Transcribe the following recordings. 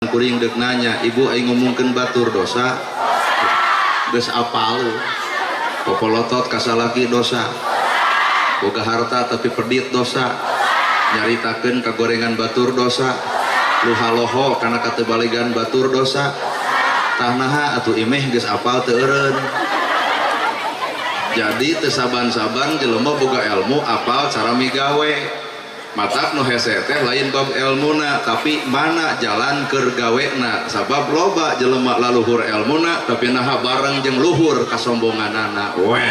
Kuring dek nanya, ibu aing ngomongkeun batur dosa. Geus apal. Popolotot ka salaki dosa. Boga harta tapi pedit dosa. Nyaritakeun kagorengan batur dosa. Luha loho kana katebaligan batur dosa. Tah naha atuh imeh geus apal teu eureun. Jadi teu saban-saban jelema boga ilmu apal cara migawe. Matak nu hese teh lain bab elmuna tapi mana jalan keur gawena, sabab loba jelema laluhur elmuna tapi naha bareng jeung luhur kasombonganana we.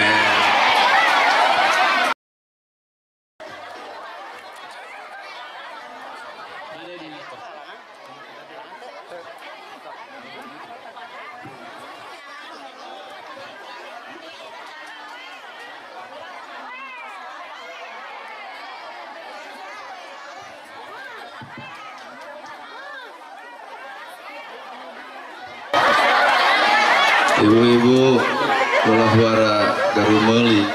Ibu-ibu ulah wara garumeuli.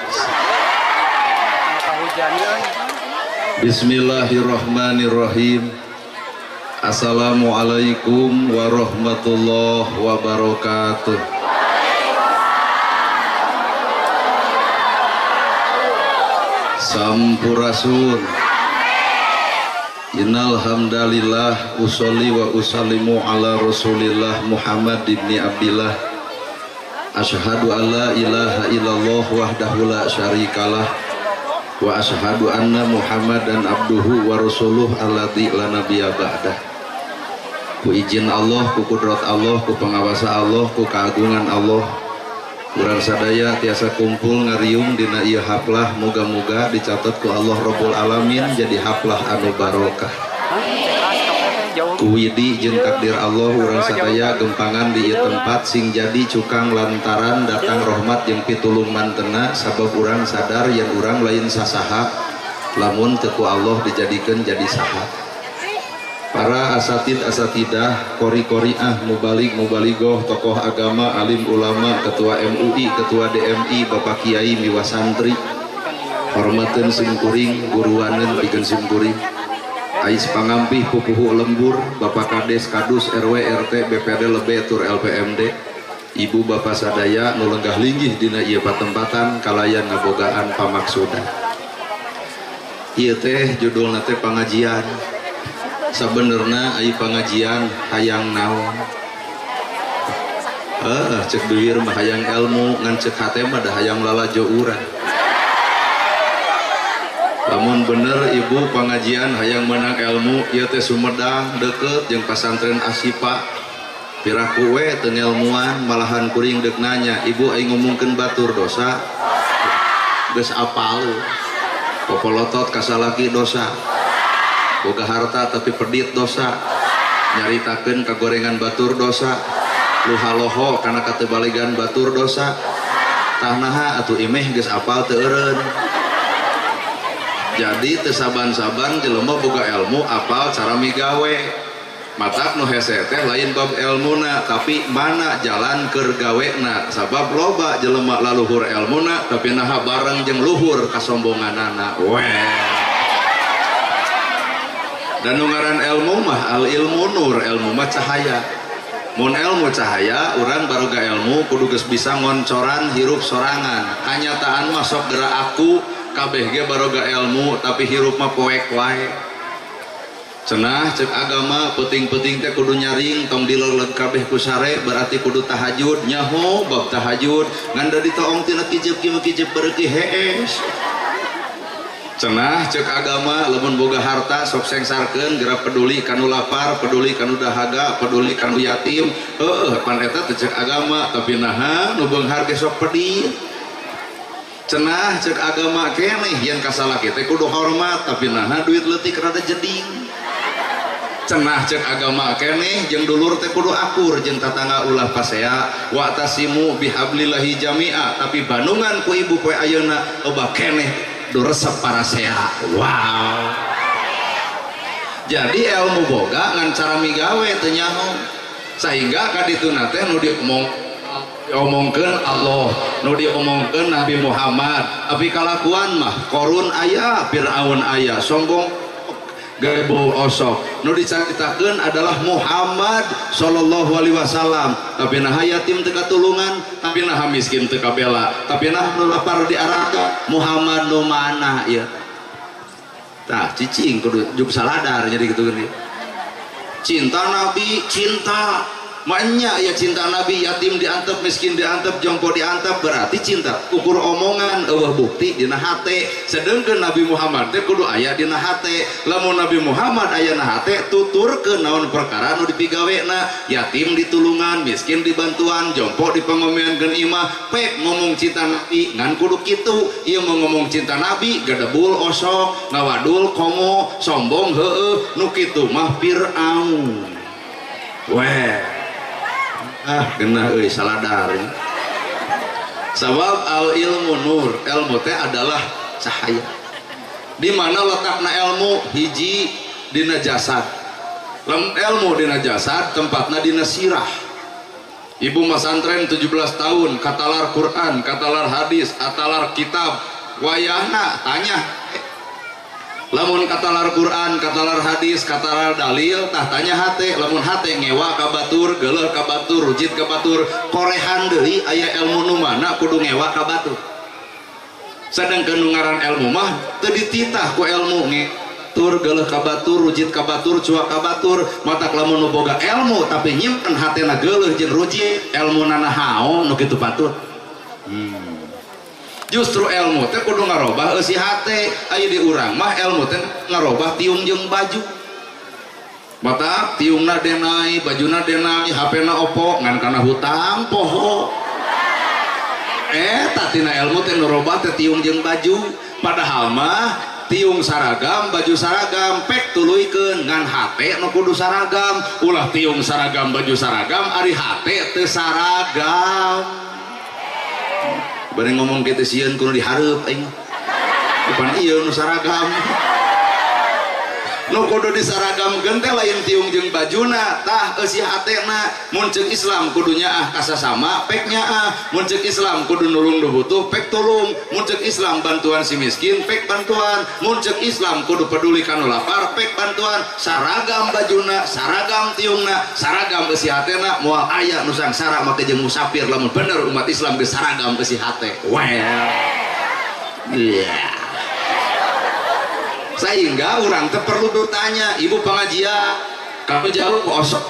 Bismillahirrahmanirrahim. Assalamualaikum warahmatullahi wabarakatuh. Sampurasun. Innal hamdalillah usolli wa usallimu ala Rasulillah Muhammad ibni Abdillah. Asyhadu alla ilaha illallah wahdahu la syarikalah wa asyhadu anna Muhammadan abduhu wa rasuluh alladzi la nabiyya ba'dah. Ku izin Allah, ku kudrat Allah, ku pengawasa Allah, ku keagungan Allah, urang sadaya tiasa kumpul ngariung dina ieu haflah, moga-moga dicatat ku Allah Rabbul Alamin jadi haflah anu barokah. Ku widi jeung takdir Allah urang sadaya gempangan di ieu tempat sing jadi cukang lantaran datang rahmat jeung pitulung mantena, sabab urang sadar yen urang lain sasaha lamun teu ku Allah dijadikeun jadi saha. Para asatid asatidah, kori-koriah, mubalig mubaligoh, tokoh agama, alim ulama, ketua MUI, ketua DMI, bapak kiai miwa santri, hormateun sim kuring, guruaneun pikeun sim kuring. Ais pangampih pupuhu lembur, bapak kades, kadus, RW, RT, BPD, lebe, tur LPMD, ibu bapak sadaya nu lenggah linggih dina ieu patempatan kalayan ngabogaan pamaksudan. Ieu teh judulna teh pangajian. Sabenerna ai pangajian hayang naon? Cek bibir mah hayang ilmu, ngan cek hate mah da hayang lalajo urang. Lamun bener ibu pengajian hayang menang ilmu, ieu teh Sumedang deket jeung pasantren Asipa. Piraku we teu ngelmuan, malahan kuring deuk nanya, ibu aing ngomongkeun batur dosa. Geus apal. Popolotot ka salaki dosa. Boga harta tapi pedit dosa. Nyaritakeun kagorengan batur dosa. Luha loho kana katebaligan batur dosa. Tah naha atuh imeh geus apal teu eureun. Jadi teu saban-saban jelema boga ilmu apal cara migawe. Matak nu hese teh lain bab elmuna tapi mana jalan keur gawena, sabab loba jelema laluhur elmuna tapi naha bareng jeung luhur kasombonganana we. Dan nu ngaran ilmu mah al ilmu nur, ilmu mah cahaya. Mun ilmu cahaya, urang baroga ilmu kudu geus bisa ngoncoran hirup sorangan. Kanyataan mah sok gerak aku kabeh ge baroga ilmu tapi hirup mah poek wae. Cenah cek agama peuting-peuting teh kudu nyaring tong dileleg kabeh ku sare berarti kudu tahajud. Nyaho bab tahajud ngan da ditoong tina kijep kieu kijep bereuki hees. Cenah cek agama lamun boga harta sok sengsarkeun geura peduli kanu lapar, peduli kanu dahaga, peduli kanu yatim. Heueuh pan eta teh cek agama tapi naha nu beunghar ge sok pedih. Cenah cek agama keneh yen ka salaki teh kudu hormat tapi naha duit leutik rada jeding. Cenah cek agama keneh jeung dulur teh kudu akur jeung tatangga ulah pasea wa tasimu bihablillahi jami'a tapi bandungan ku ibu poe ayeuna loba keneh du resep parasea. Wow. Jadi ilmu boga ngan cara migawe teu nyaho. Sehingga kadituna teh nu diomongkeun Allah, nu diomongkeun Nabi Muhammad, tapi kalakuan mah Korun aya, Fir'aun aya, sombong. Gebo osok nu dicaritakeun adalah Muhammad sallallahu alaihi wasallam tapi nah yatim teu katulungan tapi nah miskin teu kabela tapi nah nu lapar diaraka Muhammad nu mana ieu tah cicing kudu juk saladar jadi kitu geuning cinta Nabi cinta maknya ya cinta Nabi yatim diantep miskin diantep jompo diantep berarti cinta ukur omongan eueuh bukti dina hate sedengkeun Nabi Muhammad teh kudu aya dina hate lamun Nabi Muhammad aya na hate tuturkeun naon perkara nu dipigawena yatim ditulungan miskin dibantuan jompo dipangomeankeun imah pek ngomong cinta Nabi ngan kudu kitu ieu mah ngomong cinta Nabi gedebul osok ngawadul komo sombong heueuh nu kitu mah Firaun weh ah genah euy saladar sabab al ilmu nur ilmu teh adalah cahaya di mana letakna ilmu hiji dina jasad lamun ilmu dina jasad tempatna dina sirah ibu masantren 17 tahun katalar Quran katalar hadis atalar kitab wayahna tanya lamun katalar Quran, katalar hadis, katalar dalil, tah tanya hate, lamun hate ngewa ka batur, geuleuh ka batur, rujit ka batur, korehan deui aya ilmu nu mana kudu ngewa ka batur. Sedangkeun nu ngaran ilmu mah teu dititah ku ilmu ngetur, geuleuh ka batur, rujit ka batur, cuak ka batur, matak lamun nu boga ilmu tapi nyimpen hatena geuleuh jeung rujit, ilmuna nahaon nu kitu patut. Justru ilmu teh kudu ngarobah eusi hate aya di urang mah ilmu teh ngarobah tiung jeung baju mata tiungna denai bajuna denai HP-na opo ngan kana hutang poho eta tina ilmu teh ngarobah teh tiung jeung baju padahal mah tiung saragam baju saragam pek tuluykeun ngan hate nu kudu saragam ulah tiung saragam baju saragam ari hate teu saragam bari ngomong kitu sieun kudu dihareup aing depan ieu nu saragam nu kudu disaragamkeun teh lain tiung jeung bajuna tah eusi hatena mun ceuk Islam kudu nyaah kasasama pek nyaah mun ceuk Islam kudu nulung nu butuh pek tulung mun ceuk Islam bantuan si miskin pek bantuan mun ceuk Islam kudu peduli ka nu lapar pek bantuan saragam bajuna saragam tiungna saragam eusi hatena moal aya nu sangsara make jeung musafir lamun bener umat Islam geus saragam eusi hate well yeah. Sehingga orang teh perlu bertanya ibu pengajian kalau jauh osok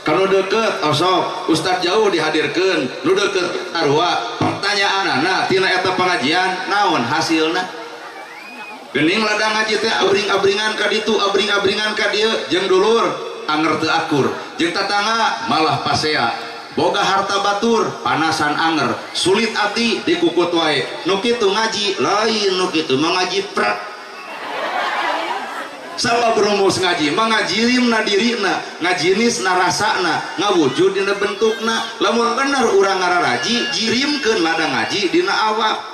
kalau deket osok ustad jauh dihadirkan nu deket sarua pertanyaan anak tina eta pengajian naon hasilna geuning ladang ngaji teh abring-abringan ka ditu abring-abringan ka dieu jeung dulur anger teu akur jeung tatangga malah pasea boga harta batur panasan anger sulit ati dikukut wae nu kitu ngaji lain nu kitu mah ngaji prak sabab rumus ngaji mah ngajirimna dirina ngajinis na rasana ngawujud dina bentukna lamun bener urang ngararaji jirimkeun ladang ngaji dina awak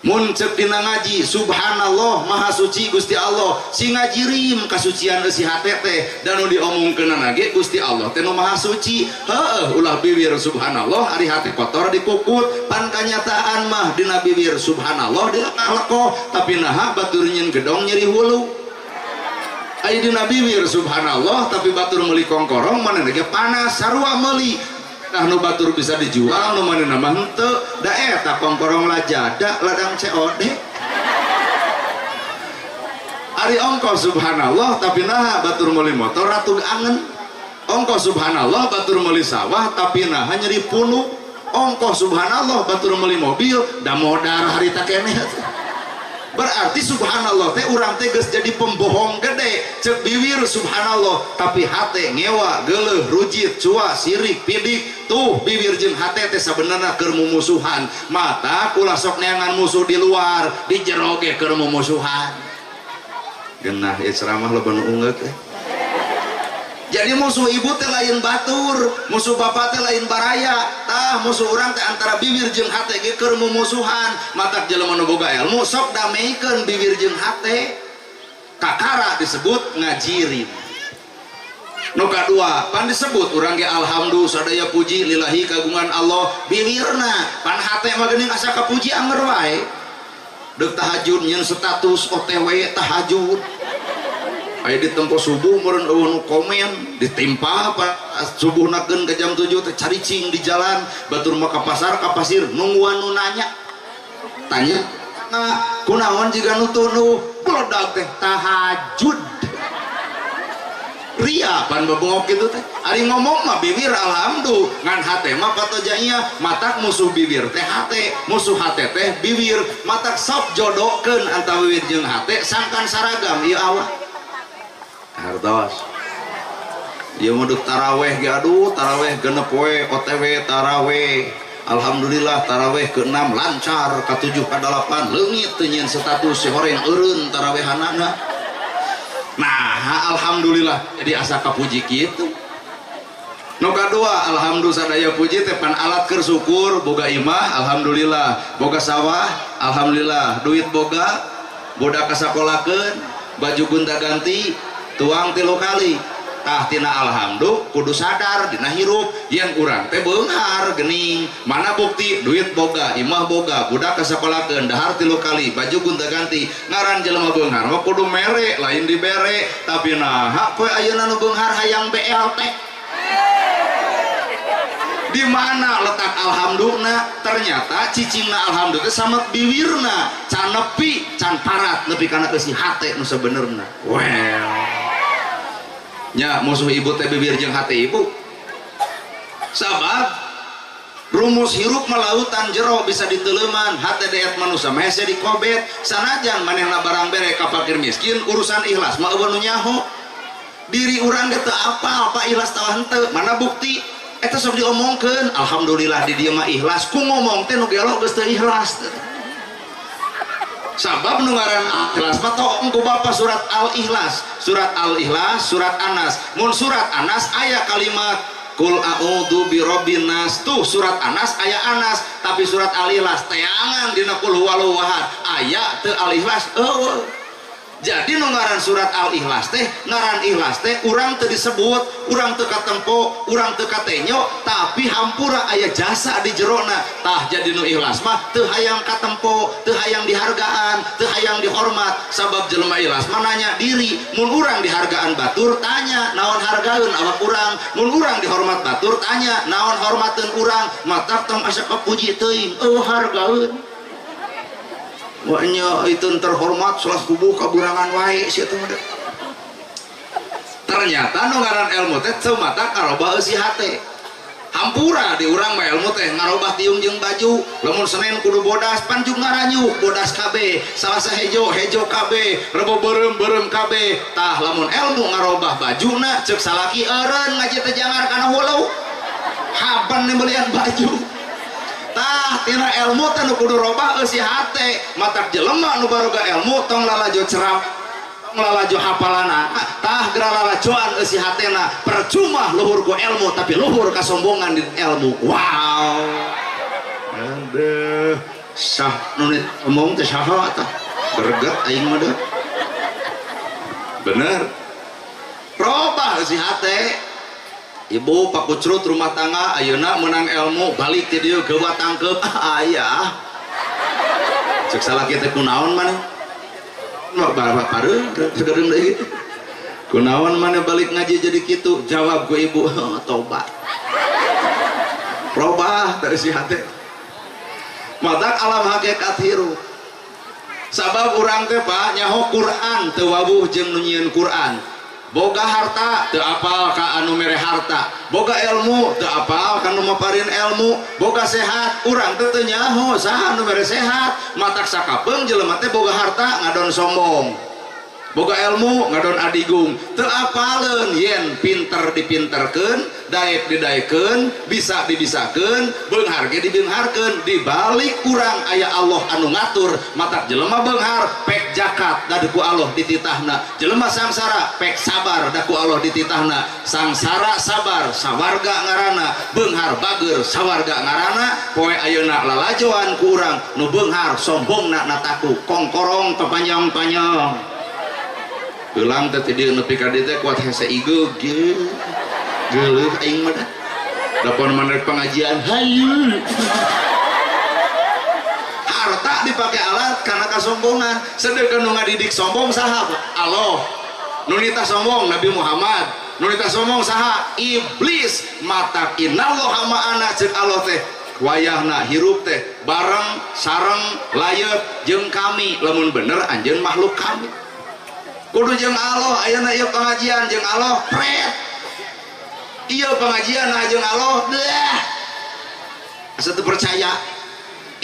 mun ceuk dina ngaji subhanallah maha suci Gusti Allah si ngajirim kasucian eusi hate teh dan nu diomongkeunana ge Gusti Allah teh nu maha suci heueuh ulah bibir subhanallah ari hate kotor dikukut pan kanyataan mah dina bibir subhanallah dilekah-lekoh tapi naha batur nyeun gedong nyeri hulu aya dina bibir subhanallah tapi batur meuli kongkorong manehna ge panas sarua meuli nah nu batur bisa dijual nu manehna mah henteu da eta kongkorong lajada ladang COD ari ongkoh subhanallah tapi naha batur meuli motor ratug angen ongkoh subhanallah batur meuli sawah tapi naha nyeri punuk ongkoh subhanallah batur meuli mobil da modar harita keneh. Berarti subhanallah teh urang teh geus jadi pembohong gede ceuk bibir subhanallah tapi hate ngewa geuleuh rujit cua sirik pidik tuh bibir jeung hate teh sabenerna keur mumusuhan mata ulah sok neangan musuh di luar di jero ge keur mumusuhan genah ieu ceramah loba nu ungeuk eh. Jadi musuh ibu teh lain batur, musuh bapak teh lain baraya, tah musuh urang teh antara bibir jeung hate ge keur mumusuhan. Matak jelema nu boga ilmu sok dameikeun bibir jeung hate. Kakara disebut ngajirim. Nu kadua, pan disebut urang ge alhamdulillah sadaya puji lillahi kagungan Allah bibirna, pan hate mah geuning asa kapuji anger wae. Deuk tahajud nyeun status OTW tahajud. Aya ditempo subuh meureun eueuh nu komen ditimpa apa subuh nakeun ke jam 7 teh caricing di jalan batur mah ka pasar ka pasir nungguan nu nanya tanya nah, kunaon jiga nu tunu beledag teh tahajud ria pan bebongok gitu teh ari ngomong mah bibir alhamdulillah ngan hate mah patojanya matak musuh bibir teh hate musuh hate teh bibir matak sok jodohkeun antara bibir jeung hate sangkan saragam ieu awak hartos ieu mah deuk taraweh ge aduh taraweh genep we OTW taraweh alhamdulillah taraweh ke-6 lancar ke-7 ke-8 leungit teu nyieun status si horeng eureun tarawehanana. Nah, alhamdulillah jadi asa kapuji kitu. Nu kadua, alhamdulillah sadaya puji teh pan alat keur syukur boga imah alhamdulillah, boga sawah alhamdulillah, duit boga, budak kasakolakeun, baju gonta-ganti, tuang 3 kali. Tah tina alhamdulillah kudu sadar dina hirup yang urang teh beunghar geuning. Mana bukti duit boga, imah boga, budak kasakolakeun, dahar 3 kali, baju gonta-ganti. Ngaran jelema beunghar mah kudu mere, lain dibere. Tapi naha poe ayeuna nu beunghar hayang BLT. Di mana letak alhamdulillah? Ternyata cicingna alhamdulillah sama biwirna, can nepi, can parat nepi kana eusi hate nu sabenerna. Well. Nya musuh ibu teh bibir jeung hate ibu. Sabab rumus hirup melautan jero bisa diteleman hate deet manusia mah hese dikobet sanajan manehna barang bere ka fakir miskin urusan ikhlas mah eueuh nu nyaho. Diri urang ge teu apal pak ikhlas tawa henteu, mana bukti eta sok diomongkeun alhamdulillah di dieu mah ikhlas ku ngomong teh nu gelo geus teu ikhlas. Sabab nu ngaran ikhlas mah toong ku bapa surat Al-Ikhlas, surat Al-Ikhlas, surat Anas. Mun surat Anas aya kalimat kul a'udzu birabbin nas, tuh surat Anas aya Anas, tapi surat Al-Ikhlas teangan dina kul huwallahu ahad aya teu Al-Ikhlas eueuh. Jadi nu ngaran surat Al-Ikhlas teh ngaran ikhlas teh urang teu disebut, urang teu katempo, urang teu katenyo, tapi hampura aya jasa di jerona. Tah jadi nu ikhlas mah teu hayang katempo, teu hayang dihargaan, teu hayang dihormat. Sabab jelema ikhlas mah nanya diri, mun urang dihargaan batur tanya naon hargaeun awak urang, mun urang dihormat batur tanya naon hormateun urang, matak tong asa kapuji teuing eueuh hargaeun. Wanya itu terhormat salah subuh kaburangan wae sia teh mah. Ternyata nu ngaran ilmu teh teu mata karobah eusi hate. Hampura di urang mah ilmu teh ngarobah tiung jeung baju. Lamun Senin kudu bodas panjung ngaranyuk bodas kabeh, Salasa hejo hejo kabeh, Rebo beureum beureum kabeh. Tah lamun ilmu ngarobah bajuna ceuk salaki eureun ngaji teh jangar kana hulu. Haban belian baju. Tah tina ilmu teh nu kudu robah eusi hate, matak jelema nu baroga ilmu tong lalajo cerap, tong lalajo hafalana, tah geura lalajoan eusi hatena, percuma luhur ku ilmu tapi luhur kasombongan di ilmu. Wow. Aduh, sah nu ngomong teh saha tah? Greget aing mah deuh. Bener. Robah eusi hate. Ibu pakucrut rumah tangga ayeuna menang ilmu balik ti dieu geuwa tangkeup aya cek salaki teh kunaon maneh mah pareum segereng deui kunaon maneh balik ngaji jadi kitu jawab ku ibu tobat robah dari si hate matak alam hakikat hirup sabab urang teh Pak nyaho Quran teu wawuh jeung nu nyieun Quran. Boga harta teu apal ka anu mere harta, boga ilmu teu apal ka nu maparin ilmu, boga sehat urang teh teu nyaho saha nu mere sehat, matak sakapeung jelema teh boga harta ngadon sombong, boga ilmu ngadon adigung, teu apaleun yen pinter dipinterkeun, daek didaekeun, bisa dibisakeun, beunghar ge dibeungharkeun, dibalik urang aya Allah anu ngatur, matak jelema beunghar pek jakat da ku Allah dititahna, jelema sangsara pek sabar da ku Allah dititahna, sangsara sabar sawarga ngaranna, beunghar bager sawarga ngaranna, poe ayeuna lalajoan ku urang nu beunghar sombongna nataku kongkorong papanjang-panjang. Ulang teh ti dieu nepi ka dieu teh kuat hese igeug geuleuh aing mah dah. Dapon manrek pengajian hayu. Harta dipakai alat karena kasombongan, sedengkeun nu ngadidik sombong saha? Allah. Nu nitah sombong Nabi Muhammad, nu nitah sombong saha? Iblis. Matak innallaha ma'ana ceuk Allah teh wayahna hirup teh bareng sareng layeut jeung kami. Lamun bener anjeun makhluk kami kudu jeung Allah. Ayeuna ieu pengajian jeung Allah pret, ieu pengajian nah jeung Allah deh asa teu percaya.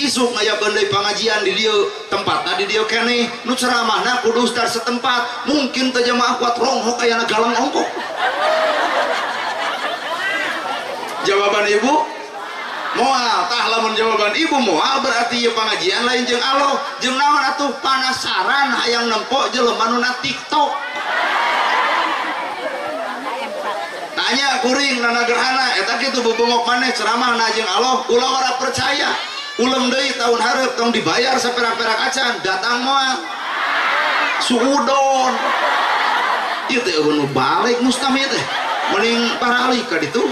Isuk ngayakeun deui pengajian di dieu, tempatna di dieu keneh, nu ceramahna kudu ustaz setempat, mungkin teh jamaah kuat ronghok ayana galang ongkok. Jawaban ibu moal. Tah lamun jawaban ibu moal berarti ieu pengajian lain jeung Allah. Jeung naon atuh? Panasaran hayang nempo jelema nu na TikTok. Tanya kuring nana gerhana eta kitu bebongok maneh ceramahna jeung Allah, ulah ora percaya. Ulem deui tahun hareup tong dibayar saperak-perak acan datang moal. Suudon. Ieu teh eueuh nu balik mustami teh. Mending paralih ka ditu.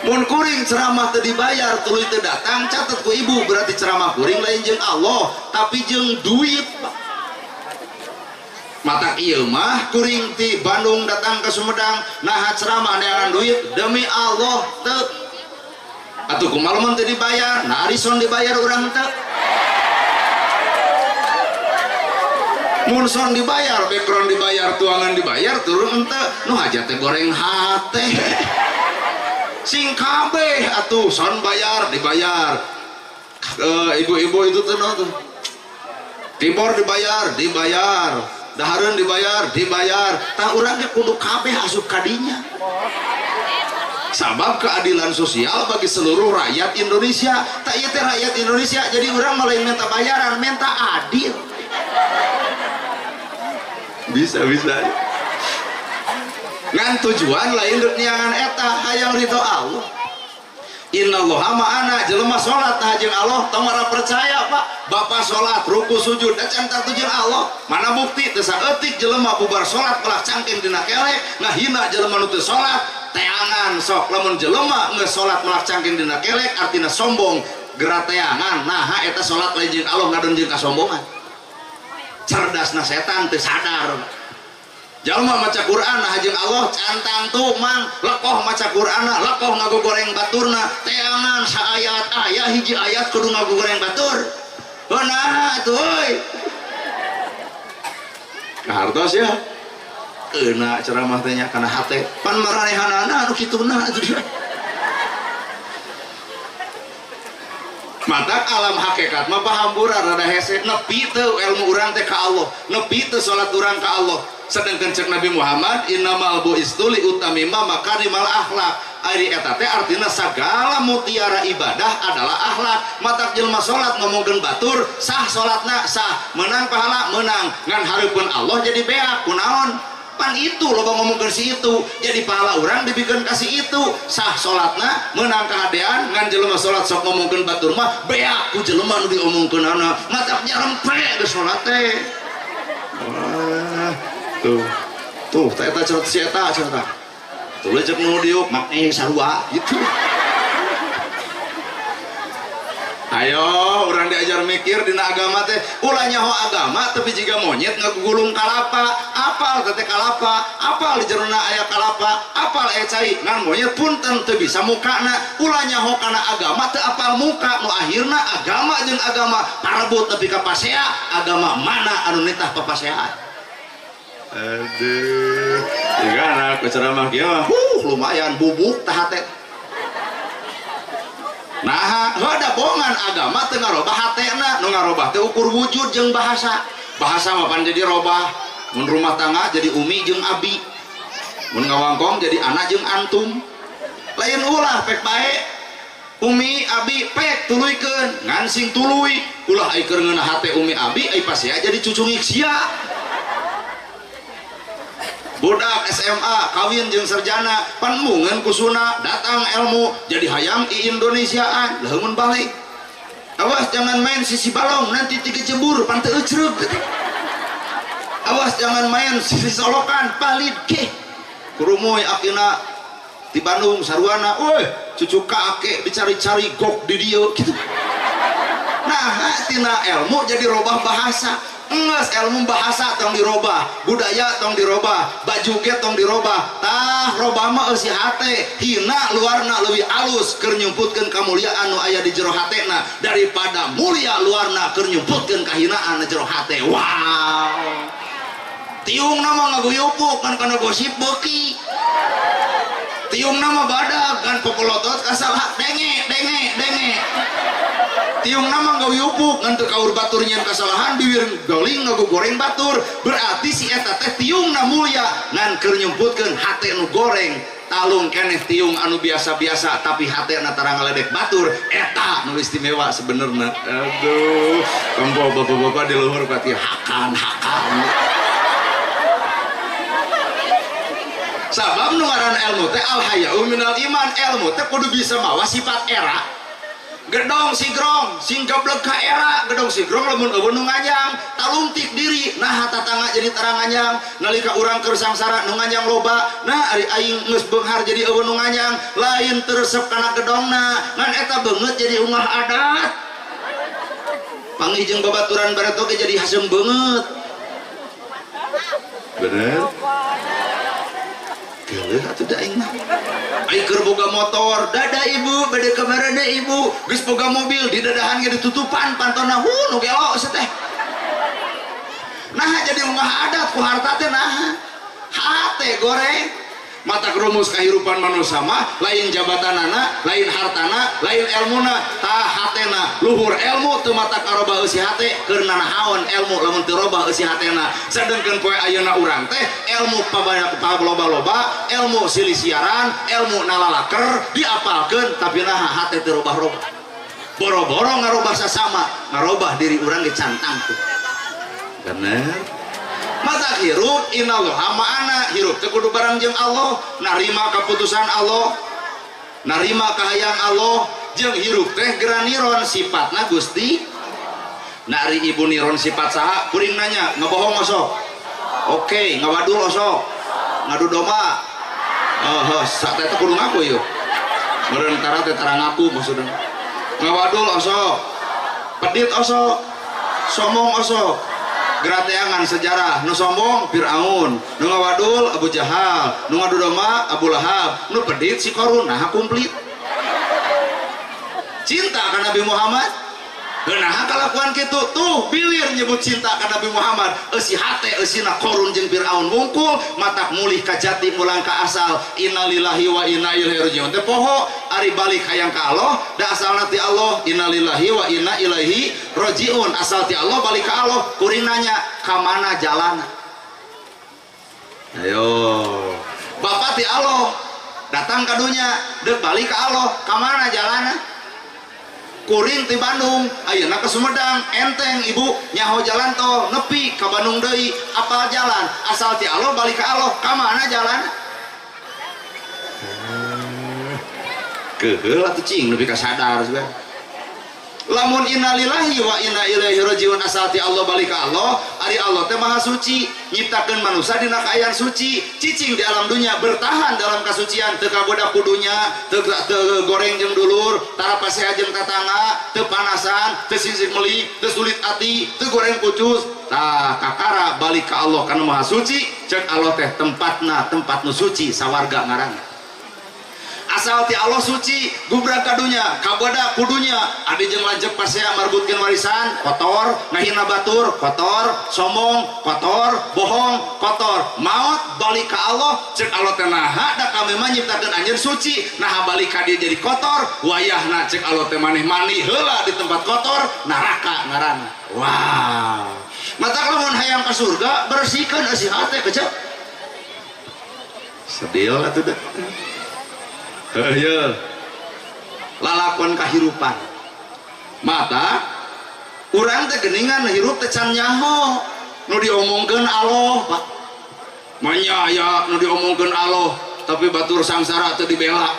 Mun kuring ceramah teu dibayar tuluy teu datang, catet ku ibu berarti ceramah kuring lain jeung Allah tapi jeung duit. Mata ieu mah kuring ti Bandung datang ke Sumedang naha ceramah neangan duit demi Allah teu. Atuh kumaha lamun teu dibayar? Nah arison dibayar urang teu. Mun son dibayar, background dibayar, tuangan dibayar, turun henteu. Nu hajat teh goreng hate. Sing kabeh atuh son bayar dibayar. Ibu-ibu itu tuh tuh. Tibor dibayar, dibayar. Dahareun dibayar, dibayar. Tah urang ge kudu kabeh asup kadinya. Sabab keadilan sosial bagi seluruh rakyat Indonesia. Tak ieu teh rakyat Indonesia, jadi urang mah lain minta bayaran, minta adil. Bisa-bisa. Ngan tujuan lain dek niangan eta hayang ridho Allah. Innallaha ma'ana, jelema salat tah jeung Allah tong ora percaya Pak. Bapak salat ruku sujud acan tatu jeung Allah. Mana bukti teu saeutik jelema bubar salat pelah cangking dina kelek ngahina jelema nu teu salat teangan sok. Lamun jelema geus salat melak cangking dina kelek artina sombong geura teangan. Naha eta salat lain jeung Allah ngadon jeung kasombongan. Cerdasna setan teu sadar. Jalma maca Quran nah jeung Allah cantang tuh mang lekoh maca Quran lekoh ngagogoreng baturna teangan saayat aya hiji ayat kudu ngagogoreng batur. Heuh nah atuh euy. Kahartos ya. Keuna ceramah teh nya kana hate. Pan maranehanana anu kituna atuh dia. Matak alam hakikat mah pahampura rada hese nepi teu ilmu urang teh ka Allah, nepi teu salat urang ka Allah. Sedangkan cek Nabi Muhammad innamal bu'istu li utamima makarimal akhlak. Ari eta teh artina sagala mutiara ibadah adalah akhlak. Matak jelema salat ngomongkeun batur sah salatna sah, menang pahala menang, ngan hareupeun Allah jadi beak kunaon? Pan itu loba ngomongkeun si itu jadi pahala urang dibikeun ka si itu, sah salatna menang kahadean, ngan jelema salat sok ngomongkeun batur mah beak ku jelema nu diomongkeunana, matak nyarempe geus salat teh. Wah, tuh tuh eta cerita si eta cerita tuh cek nu diuk make sarua gitu. Ayo urang diajar mikir dina agama teh ulah nyaho agama tapi jiga monyet ngagugulung kalapa, apal teh kalapa, apal di jerona aya kalapa, apal aya cai, ngan monyet punten teu bisa mukana. Ulah nyaho kana agama teu apal muka, nu akhirna agama jeung agama parebut nepi ka pasea, agama mana anu nitah papaseaan. Aduh, jiga anak ceramah kieu mah, lumayan bubuk tah hate. Nah, ada bongan agama teu ngarobah hatena, nu ngarobah teh ukur wujud jeung bahasa. Bahasa mah pan jadi robah. Mun rumah tangga jadi umi jeung abi. Mun ngawangkong jadi anak jeung antum. Lain ulah pek bae. Umi abi pek tuluykeun, ngan sing tuluy. Ulah ai keur ngeunah hate umi abi ai pasea jadi cucungik sia. Budak SMA kawin jeung sarjana pan mungeun kusuna datang ilmu jadi hayang i Indonesiaan leungeun balik. Awas jangan main sisi balong nanti tiga jebur pan teu ecreug. Awas jangan main sisi solokan palid keh. Kurumuy akina di Bandung sarwana woi cucu kakek dicari-cari gok di dieu gitu. Nah tina ilmu jadi robah bahasa. Enggeus ilmu bahasa tong dirobah, budaya tong dirobah, baju ge tong dirobah. Tah robah mah eusi hate, hina luarna leuwih alus keur nyumputkeun kamuliaan nu aya di jero hatena daripada mulia luarna keur nyumputkeun kahinaan di jero hate. Wow. Tiungna mah ngaguyupuk kan kana gosip beuki. Tiungna mah badag kan popolotot kasalah denge denge denge. Tiungna mah ngaguyupuk ngan teu kaur batur nyeun kasalahan biwir goling ngagogoreng batur, berarti si eta teh tiungna mulia ngan keur nyumputkeun hate nu goreng. Talung keneh tiung anu biasa-biasa tapi hatena tara ngaledek batur, eta nu istimewa sebenarnya. Aduh, tempo bapak-bapak di luhur berarti hakan hakan. Sabab nu ngaran ilmu teh al haya'u minal iman, ilmu teh kudu bisa mawa sifat era. Gedong sigrong sing gablek ka era, gedong sigrong lamun eueuh nu nganyang talungtik diri, nah tatangga jadi tarang nganyang, nalika urang keur sangsara nu nganyang loba, nah ari aing geus beunghar jadi eueuh nu nganyang, lain teu resep kana gedongna, ngan eta beungeut jadi ungah adat. Panggih jeung babaturan bareto ge jadi haseum beungeut. Bener? Geuleuh atuh da aing mah. Aing keur boga motor, dada ibu, bade ka marana ibu, geus boga mobil di dadahan ge ditutupan pantona, nu gelo sia teh. Nah jadi ungah adat ku harta teh nah. Hate goreng. Mata rumus kehidupan manusia mah lain jabatanana, lain hartana, lain elmuna, tah hatena. Luhur elmu teu mata karobah eusi hate, keur nanahaon elmu lamun teu robah eusi hatena. Sedengkeun poe ayeuna urang teh elmu pabaloba-loba, elmu silih siaran, elmu nalalaker diapalkeun tapi naha hate teu robah-robah. Boro-boro ngarobah sasama, ngarobah diri urang ge cantang tuh. Bener? Mata hirup innallaha ma'ana, hirup teh kudu bareng jeung Allah, narima keputusan Allah, narima kahayang Allah, jeung hirup teh geura niron sifatna Gusti. Nari ibu niron sifat saha? Kuring nanya, ngebohong osok? Oke, ngawadul osok? Ngadu domba? Oh, saat itu kudu ngaku yeuh. Meureun tara teh tara ngaku maksudna. Ngawadul osok? Pedit osok? Sombong osok? Gerateangan sejarah, nu sombong Fir'aun, nu ngawadul Abu Jahal, nu ngadu domba Abu Lahab, nu pedit si Korun, nah komplit. Cinta ka Nabi Muhammad, nah kalakuan kitu tuh bilir nyebut cinta ka Nabi Muhammad, eusi hate eusina Korun jeung Fir'aun wungkul, matak mulih ka jati mulang ka asal, innalillahi wa inna ilaihi rajiun. Teh poho ari balik hayang ka Allah, da asalna ti Allah, innalillahi wa inna ilaihi rajiun, asal ti Allah balik ka Allah. Kuring nanya ka mana jalan? Ayo, bapak ti Allah datang ka dunya, deuk balik ka Allah, ka mana jalanna? Kuring ti Bandung, ayeuna ke Sumedang, enteng ibu nyaho jalan tol, nepi ka Bandung deui, apal jalan, asal ti Allah balik ka Allah, ka mana jalan? Keheul atuh cing nepi ka sadar sebenarnya. Lamun innalillahi wa inna ilaihi rajiun asal ti Allah balik ka Allah, ari Allah teh maha suci, nyiptakeun manusia dina kaayaan suci, cicing di alam dunia bertahan dalam kasucian, teu kagoda kudunya, teu goreng jeung dulur, tara pasea jeung tatangga, teu panasan, teu sisik meuli, teu sulit ati, teu goreng kucus. Tah kakara balik ka Allah kana maha suci, ceuk Allah teh tempatna tempat nu suci sawarga ngaranna. Asal ti Allah suci, gubrak kadunya, kagoda kudunya, adi jeung lanceuk pasea marbutkeun warisan, kotor, ngahina batur, kotor, sombong, kotor, bohong, kotor. Maot balik ka Allah, ceuk Allah teh naha da kami mah nyiptakeun anjeun suci, naha balik ka dieu jadi kotor, wayahna ceuk Allah teh maneh mandi heula di tempat kotor, neraka ngaranna. Wow. Mata lamun hayang ka surga, bersihkeun eusi hate keceu. Sedih atuh da. Heuh, lalakon kahirupan mata urang teh geuningan hirup teh can nyaho nu diomongkeun Allah Pak, manya aya nu diomongkeun Allah tapi batur sangsara teu dibela,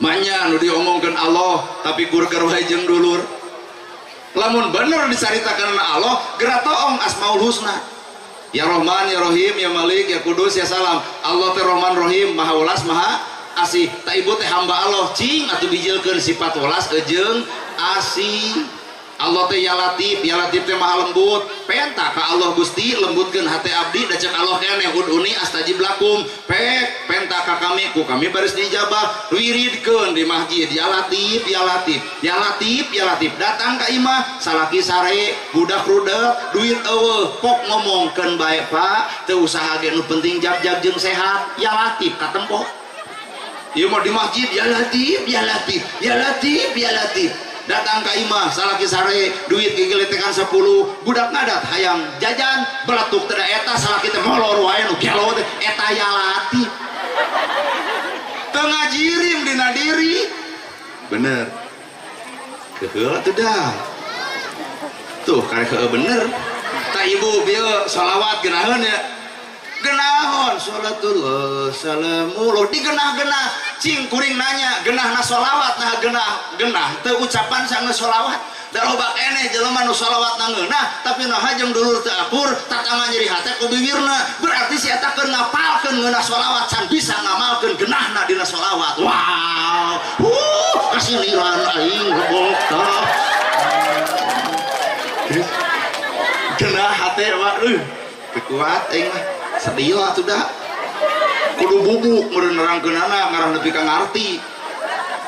manya nu diomongkeun Allah tapi gurger wae jeung dulur. Lamun bener dicaritakeun Allah geura toong Asmaul Husna, ya Rahman ya Rahim ya Malik ya Kudus ya Salam. Allah teh Rahman Rahim, maha welas maha asih. Ta ibu teh hamba Allah cing atuh bijilkeun sifat welas jeung asih. Allah teh ya latif, ya latif teh maha lembut. Penta ka Allah Gusti lembutkeun hate abdi da cek Allah keneh uduni astajib lakum. Pek penta ka kami ku kami baris diijabah. Wiridkeun di masjid ya latif, ya latif, ya latif, ya latif. Datang ka imah salaki sare, budak rudet, duit eueuh, pok ngomongkeun bae Pak, teu usaha ge nu penting jag-jag jeung sehat, ya latif katempo. Ieu mah di masjid ya latif, ya latif, ya latif, ya latif. Datang ka imah salaki sare, duit gigilitekan 10, budak ngadat hayang jajan, beletuk teh eta salaki teh molor wae nu gelo teh eta ya latif. Teu ngajirim dina diri. Bener. Keheula teh dah. Tuh karek heueuh bener. Tah ibu bieu sholawat geunaheun ya. Genahon salatullah salamullah digenah-genah cing kuring nanya genahna sholawat nah genah genah teu ucapan sanggeus sholawat da loba keneh jelema nu sholawat na ngeunah tapi naha jeung dulur teu akur tatangga nyeri hate ku bibirna berarti si eta keur ngapalkeun ngeunah sholawat can bisa ngamalkeun genahna dina sholawat. Wow, kasiliran aing gebok tah genah hate mah teu kuat aing mah. Sedih lah sudah kudu bubuk meureun nerangkeunana ngarah nepi ka ngarti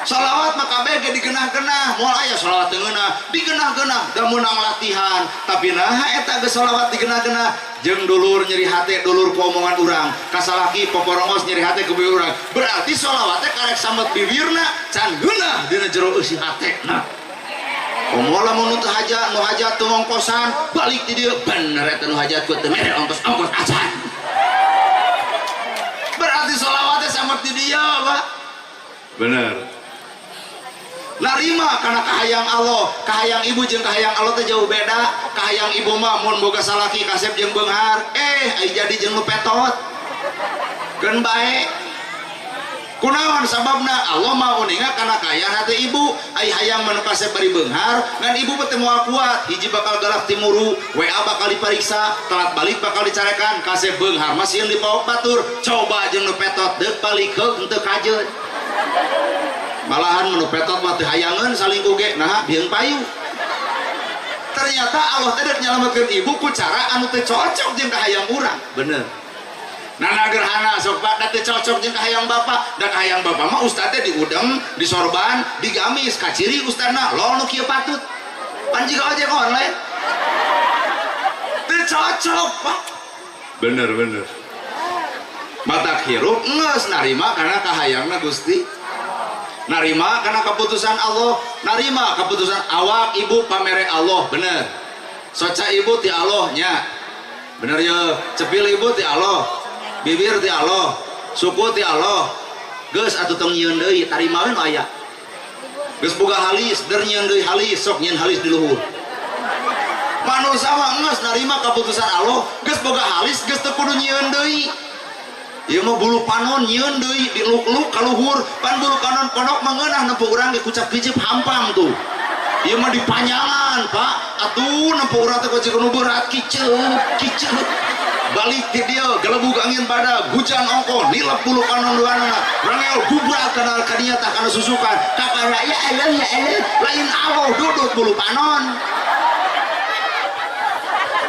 sholawat mah kabeh ge digenah-genah moal aya sholawat teu ngeunah digenah-genah da meunang latihan tapi naha eta geus sholawat digenah-genah jeung dulur nyeri hate dulur ku omongan urang kasalaki poporongos nyeri hate ku bibir urang berarti sholawat teh karek samet bibirna can geunah dina jero eusi hatena. Komo lamun nu teu hajat nu hajat teu ngongkosan balik di dieu bener eta nu hajat ku teu mere ongkos-ongkos acan. Berarti sholawatnya sama di dia Pak. Bener. Narima karena kahayang Allah, kahayang ibu jeung kahayang Allah teh jauh beda. Kahayang ibu mah mun boga salaki kasep jeung beunghar, ai jadi jeung nu petot. Keun bae. Kunaon sababna Allah mah uninga kana kahayang hate ibu, ai hayang mah nu kasep bari beunghar, ngan ibu mah teu moal kuat, hiji bakal galak timuru, WA bakal dipariksa, telat balik bakal dicarekan, kasep beunghar mah sieun dipaok batur, coba jeung nu petot deuk balik heuk henteu kajeun. Malahan nu petot mah teu hayangeun salingkuh ge, naha bieung payu. Ternyata Allah teh deuk nyalametkeun ibu ku cara anu teu cocok jeung kahayang urang. Bener. Nana gerhana sok Pak da teu cocok jeung kahayang bapak, da kahayang bapak mah ustad teh diudeng, disorban, digamis, kaciri ustadna, lol nu kieu patut. Pan jiga ojek online. Teu cocok, Pak. Bener bener. Matak hirup geus narima kana kahayangna Gusti. Narima kana keputusan Allah, narima keputusan awak ibu pamere Allah, bener. Soca ibu ti Allah nya. Bener ye, cepil ibu ti Allah. Bibir ti Allah, suku ti Allah. Geus atuh tong nyieun deui, tarima we nu aya. Geus boga halis, der nyieun deui halis, sok nyieun halis di luhur. Manusia mah geus narima keputusan Allah, geus boga halis, geus teu kudu nyieun deui. Ieu mah bulu panon nyieun deui diluk-luk ka luhur, pan bulu panon pondok mah ngeunah nempo urang ge kucap kicip hampang tuh. Ieu mah dipanjangan, Pak. Atuh nempo urang teh kucing nu berat kiceup, kiceup. Balik di dia gelebug angin badak hujan ongkoh nilep bulu panon duanana rangel gubrak kana kadinya tah kana susukan kakara ya Allah ya Allah lain Allah dudut bulu panon.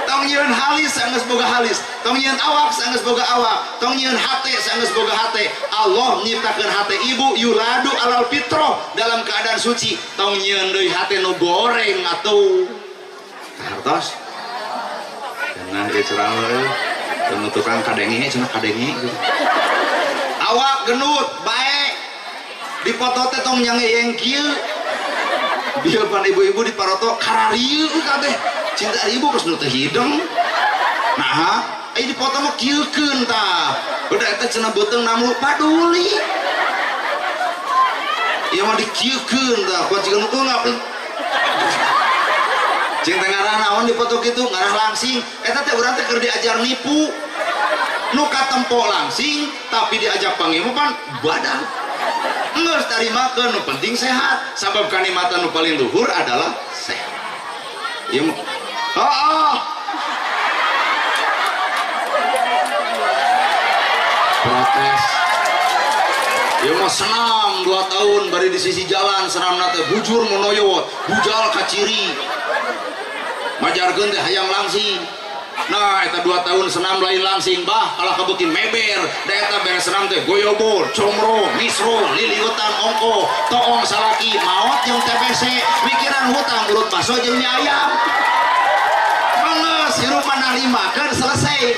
Tong nyieun halis sanggeus boga halis, tong nyieun awak sanggeus boga awak, tong nyieun hate sanggeus boga hate. Allah nyiptakeun hate ibu yuladu alal fitrah dalam keadaan suci, tong nyieun deui hate nu goreng atuh. Hartos. Nah, ieu ceramah euy. Teu tukang kadenge cenah kadenge gitu. Awak genut bae. Dipoto teh tong nyangeyeng kieu. Bieu pan ibu-ibu diparoto kararieu kabeh. Cinta ibu geus nu teu hideng. Naha, ai dipoto mah kieukeun tah. Udah eta cenah beuteung namlu paduli. Ieu mah dikieukeun tah, kuat jiga nu eungap. Cing teh ngarah naon dipoto kitu, ngarah langsing. Eta teh urang teh keur diajar nipu. Nu katempo langsing tapi diajak pangimu pan badan. Geus tarimakeun nu penting sehat. Sabab kanikmatan nu paling luhur adalah sehat. Ieu mah oh. Protes. Ieu mah senam 2 tahun bari di sisi jalan senamna teh bujur monoyot, bujal ka ciri. Majarkeun teh hayang langsing. Nah, eta 2 tahun senam lain langsing bah, kalah kabeuki meber. Da eta beres senam teh goyobor, comro, misro, liliutan ongko, toong salaki, maot jeung TBC, mikiran hutang urut baso jeung mie ayam. Manggeus hirup mah narimakeun selesai.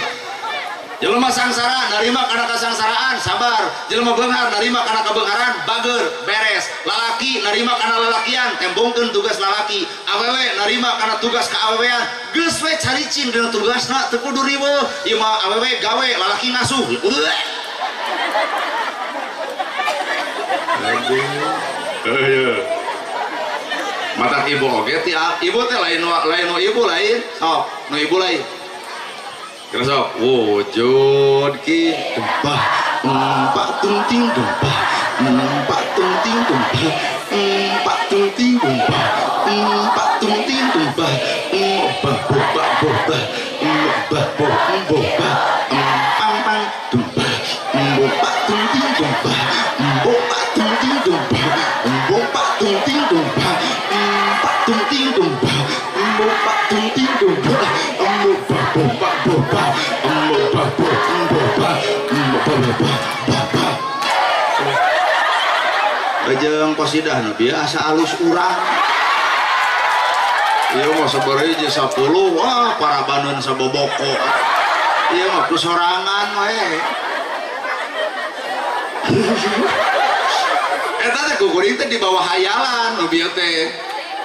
Jelema sangsara narima kana kasangsaraan sabar, jelema beunghar narima kana kabeungharan bager beres, lalaki narima kana lalakian tembongkeun tugas lalaki, awewe narima kana tugas kaawewean geus we caricing dina tugasna teu kudu riweuh, ieu mah awewe gawe lalaki ngasuh. Aduh. Matak ibu oge ti ibu teh lain lain nu ibu lain, sok nu ibu lain. Kira sok wujud ki tumpah empat tunting tumpah empat tunting tumpah empat tunting tumpah empat tunting tumpah empat bobak bobak empat bobak empang pang tumpah empat tunting tumpah empat tunting tumpah empat tunting tumpah empat tunting tumpah empat tunting tumpah empat bobak bobak bobak bobak bobak bobak. Jeung qasidah nu biasa alus urang. Ieu mah sabaraha hiji 10, wah para baneun saboboko. Ieu mah ku sorangan we. Eta teh kukuring teh di bawah hayalan nu bieu teh.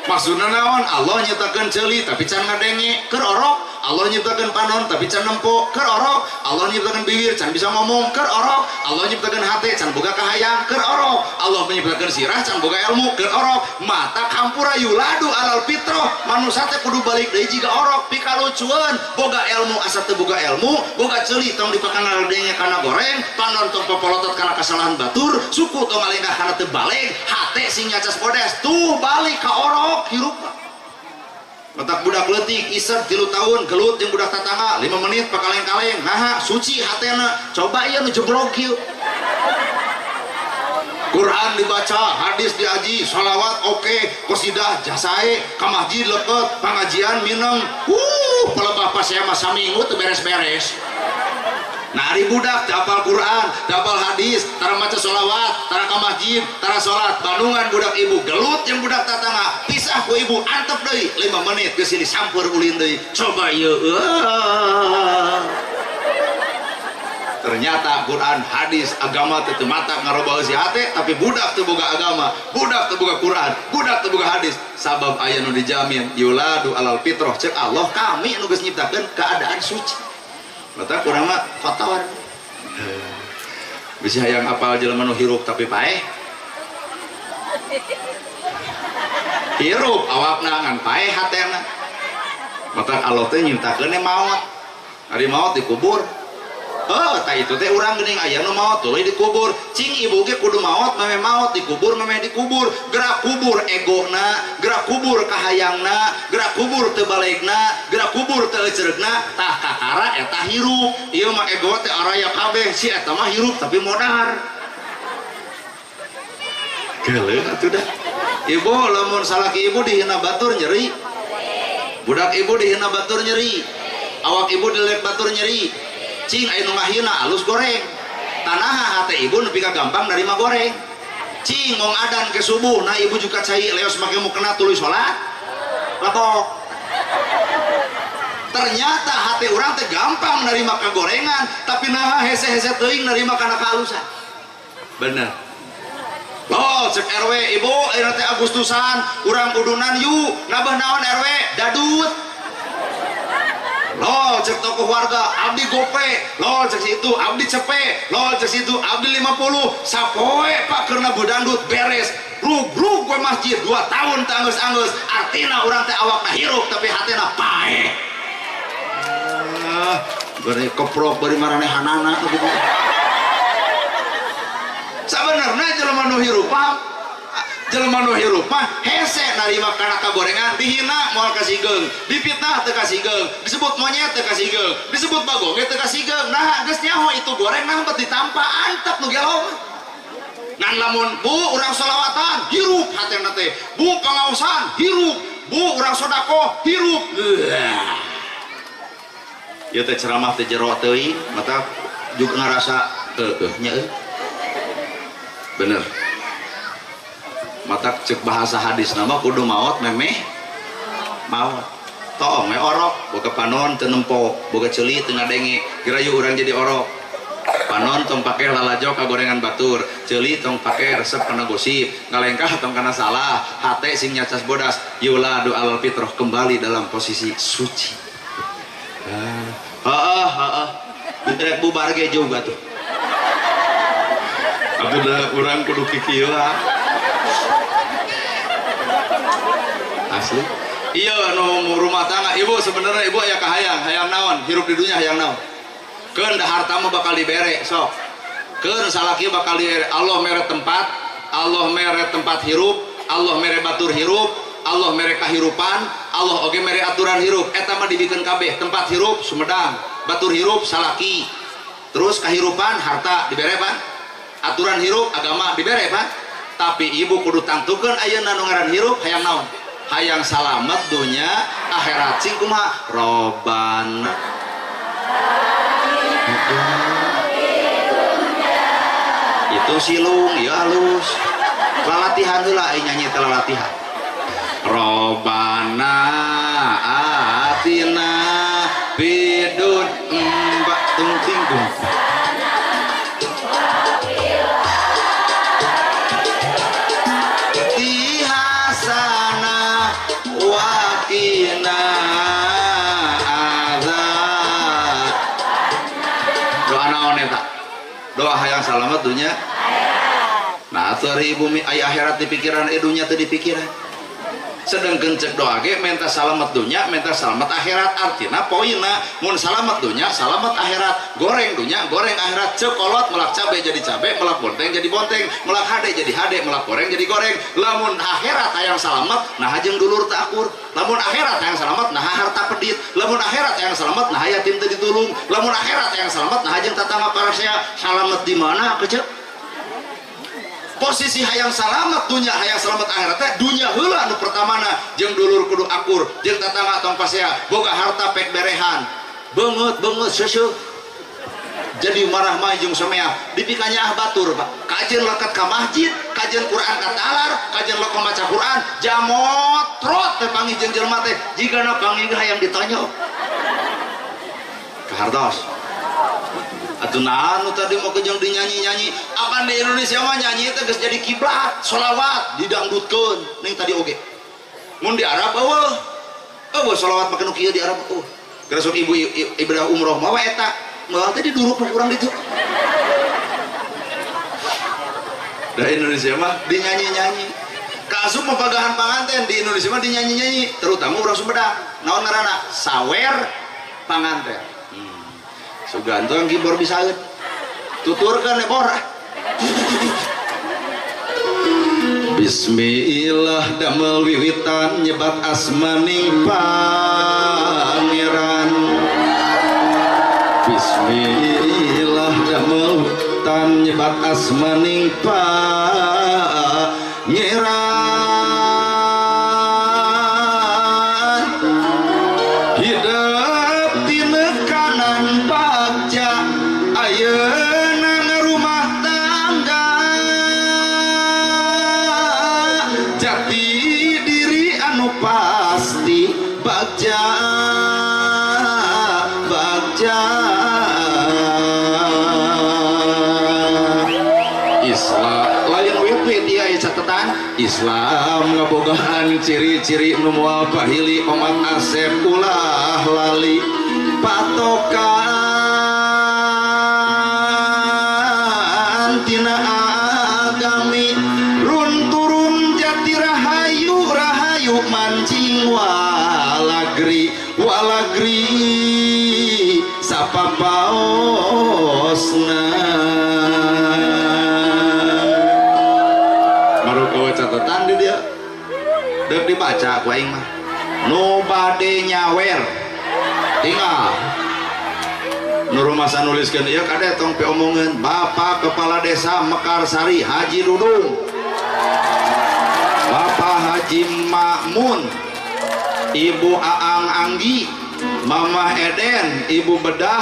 Maksudna naon? Allah nyiptakeun ceuli tapi can ngadenge, keur orok. Allah nyiptakeun panon tapi can nempo, keur orok. Allah nyiptakeun bibir can bisa ngomong, keur orok. Allah nyiptakeun hate can boga kahayang, keur orok. Allah menyiptakeun sirah can boga ilmu, keur orok. Mata kampura yuladu alal fitrah, manusia teh kudu balik deui jiga orok, pikalucueun. Boga ilmu asa teu boga ilmu, boga ceuli tong dipakan ngadenge kana goreng, panon tong popolotot kana kasalahan batur, suku tong ngalengah kana teu baleg, hate sing nyacas bodes, tuh balik ka orok hirup. Matak budak leutik isep 3 tahun gelut jeung budak tatangga 5 menit pakaleng-kaleng, naha suci hatena, coba ieu nu jeblok kieu. Quran dibaca, hadis diaji, sholawat oke, qasidah jasae, ka masjid leukeut, pangajian mineng, pelebah pasea mah saminggu teu beres-beres. Nah, ari budak teu hafal Quran, teu hafal hadis, tara maca sholawat, tara ka masjid, tara salat, bandungan budak ibu gelut jeung budak tatangga, pisah ku ibu antep deui 5 menit geus disamper ulin deui. Coba ieu. Ternyata Quran, hadis, agama teu mata ngarobah eusi hate, tapi budak teu boga agama, budak teu boga Quran, budak teu boga hadis. Sabab aya nu dijamin yuladu alal fitrah, ceuk Allah kami nu geus nyiptakeun keadaan suci. Mata kurang mah kotor. Bisa hayang apal jelema nu hirup tapi paeh. Hirup awakna ngan paeh hatena. Mata Allah teh nyiptakeun maot. Ari maot dikubur. Oh, tah itu teh urang geuning aya nu maot tuluy dikubur. Cing ibu ge kudu maot, memeh maot dikubur, memeh dikubur. Gerak kubur egona, gerak kubur kahayangna, gerak kubur teu balegna, gerak kubur teu eceregna, tah kakara eta hirup. Ieu mah ego teh araya kabeh, si eta mah hirup tapi modar. Geuleuh atuh dah. Ibu lamun salaki ibu dihina batur nyeri. Budak ibu dihina batur nyeri. Awak ibu dilek batur nyeri. Cing aya nu ngahina alus goreng. Tanaha hate ibu nepi ka gampang narima goreng. Cing ngong adan ke subuh, nah ibu juga cai leos make mukena tuluy salat. Lapok. Ternyata hate urang teh gampang narima kagorengan, tapi naha hese-hese teuing narima kana kaalusan. Bener. Loh, cek RW, ibu ayeuna teh Agustusan, urang udunan yuk, nabah naon RW, dadut. Loh, cek tokoh warga, abdi gope, loh cek situ, abdi cepe, loh cek situ, abdi 50, sapoe pak karena bedandut beres, rug-rug gue masjid 2 tahun teu anggeus-anggeus, artina urang teh awakna hirup tapi hatena paeh. Bari keprok bari maranehanana gitu. Sabenerna jelema nu hirup paham, jelema nu hirup mah hese narima kana kagorengan, dihina moal kasigeung, dipitnah teu kasigeung, disebut monyet teu kasigeung, disebut bagong ge teu kasigeung. Nah geus nyaho itu goreng nah bet ditampa antep nu gelo. Ngan lamun bu urang sholawatan hirup hatena teh, bu pangaosan hirup, Bu, urang sodakoh hirup. Ieu teh ceramah teh jero teuing, mata juga ngarasa heueuh nya euy. Bener. Mata cek bahasa hadis nama kudu maot memeh maot. Toong we orok, boga panon teu nempo, boga ceuli teu ngadenge, gerayu urang jadi orok. Panon tong pake lalajo ka gorengan batur, ceuli tong pake resep kana gosip, ngalengkah tong kana salah, hate sing nyacas bodas, yuladu alal fitrah, kembali dalam posisi suci. Heeh, heeh. Diterek bubar ge juga tuh. Atuh urang kudu kikieu. Asli. Iya nu rumah tangga ibu sebenarnya ibu aya kahayang, hayang naon? Hirup di dunya hayang naon? Keun da harta mah bakal dibere sok. Keun salaki bakal dibere. Allah mere tempat, Allah mere tempat hirup, Allah mere batur hirup, Allah mere kahirupan, Allah oge mere aturan hirup. Eta mah dibikeun kabeh, tempat hirup Sumedang, batur hirup salaki. Terus kahirupan harta dibere pan? Aturan hirup agama dibere pan? Tapi ibu kudu tangtukeun ayeuna nu ngaran hirup hayang naon? Hayang salamet dunya akhirat sing kumaha? Robana. Itu silung ya halus. Lalatihan heula ai nyanyi teh lalatihan. Robana atina bidun mbak tung tinggung. Tihasana wakina azab. Doa naon eta? Doa hayang salamet dunya. Nah, atuh ari ibu aya akhirat di pikiran, dunya teu di pikiran. Sedangkan cek doa ge minta salamet dunya, minta salamet akhirat, artina poina mun salamet dunya, salamet akhirat, goreng dunya, goreng akhirat. Cek kolot melak cabe jadi cabe, melak bonteng jadi bonteng, melak hade jadi hade, melak goreng jadi goreng. Lamun akhirat hayang salamet, nah jeung dulur teu akur. Lamun akhirat hayang salamet, nah harta pedit. Lamun akhirat hayang salamet, nah yatim teu ditulung. Lamun akhirat hayang salamet, nah jeung tatangga parasea. Salamet di mana kecek? Posisi hayang salamet dunya, hayang salamet akhirat teh dunya heula anu pertamana, jeung dulur kudu akur, jeung tatangga tong pasea, boga harta pek berehan. Beungeut beungeut seuseuh. Jadi marah mah jeung someah, dipikanya ah batur, Pak. Kajeun leket ka masjid, kajeun Quran ka talar, kajeun loko maca Quran, jamotrot teh panggih jeung jelema teh, jigana panggih hayang ditonyok. Kahartos. Atuh naon nu tadi mau kejeng dinyanyi-nyanyi, apan di Indonesia mah nyanyi teh geus jadi kiblat, sholawat didangdutkeun ning tadi oge. Mun di Arab eueuh. Eueuh sholawat make nu kieu di Arab eueuh. Geus sok ibu ibadah umroh mah we eta, moal teh diduruk ku urang ditu. Da Indonesia mah dinyanyi-nyanyi. Kaasup mapagahan panganten di Indonesia mah dinyanyi-nyanyi, terutama urang Sumedang. Naon ngaranna? Sawer panganten. Suganto yang kibor bisaeun. Tuturkeun ya bor. Bismillah damel wiwitan nyebat asmaning pangeran. Bismillah damel wiwitan nyebat asmaning pangeran. Hidup tinekanan bagja ayeuna ngarumah tangga, jati diri anu pasti bagja bagja. Islam lain wit-wit ieu aya catatan Islam ngabogaan ciri-ciri nu moal pahili, omat asep ulah lali, patokan tina agami, run turun jati rahayu rahayu mancing walagri walagri sapapaosna. Baru catatan di dia dek dibaca ku aing mah nu bade nyawer tinggal nu rumasa nuliskeun ieu kade tong piomongeun Bapak Kepala Desa Mekarsari Haji Dudung, Bapak Haji Makmun, Ibu Aang Anggi, Mamah Eden, Ibu Bedah,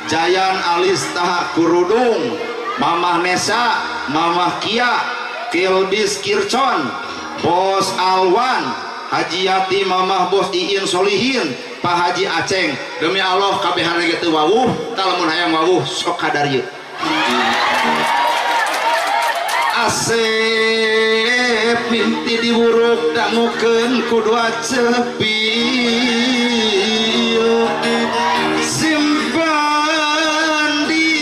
Jayan Alista Kurudung, Mamah Nesa, Mamah Kia, Kilbis Kircon, Bos Alwan, Haji Yati, Mamah Bos Iin Solihin, Pak Haji Aceng. Demi Allah kabehana ge teu wawuh, tah lamun hayang wawuh sok kadarieu. Asep mimpi diwuruk dangukeun ku dua cepi simpan di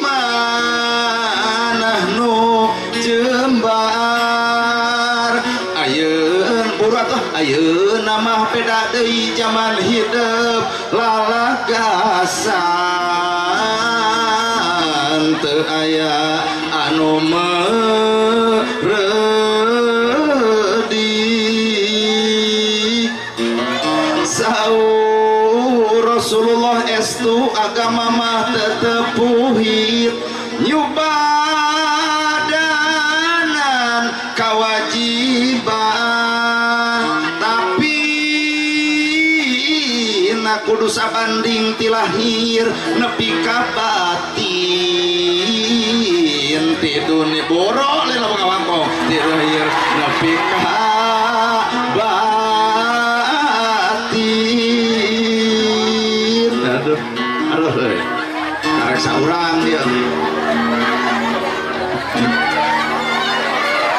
mana nu jembar ayeun buru atuh ayeuna mah beda deui jaman hidup lalagasan teu aya anu meredi saur Rasulullah estu agama mah tetepuhit nyubadanan kawajiban tapi na kudu sabanding ti lahir nepi ka batin ti dunia boro lila pangawangkong ti lahir nepi ka batin. Aduh aduh euy karek saurang dia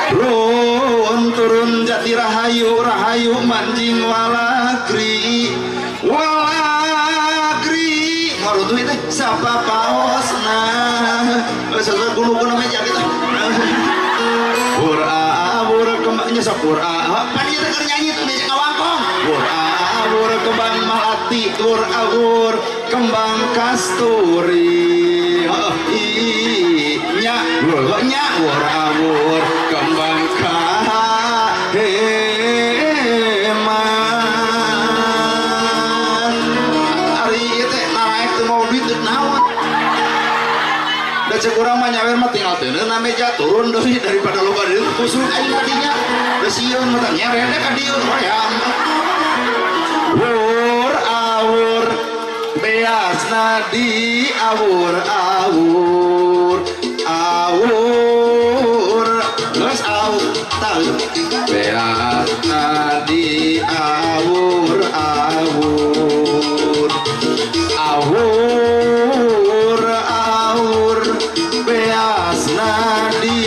turun turun jati rahayu rahayu manjing walagri walagri ngarutuh teh sapa paosna sesuai gulu-gulu meja kita pur kembangnya sok pur pan ieu teh keur nyanyi teh meja ngawangkong pur awur kembang malati pur awur kembang kasturi nya nya pur awur kembang kaheman ari ieu teh naraek teu mau duit naon. Da cek urang mah nyawer mah tinggal teuneun na meja turun deui daripada loba deui kusuk aing tadinya geus sieun mah nyerene ka dieu hoyam. Wur awur beasna di awur awur awur geus au tah beasna di awur awur awur awur beasna di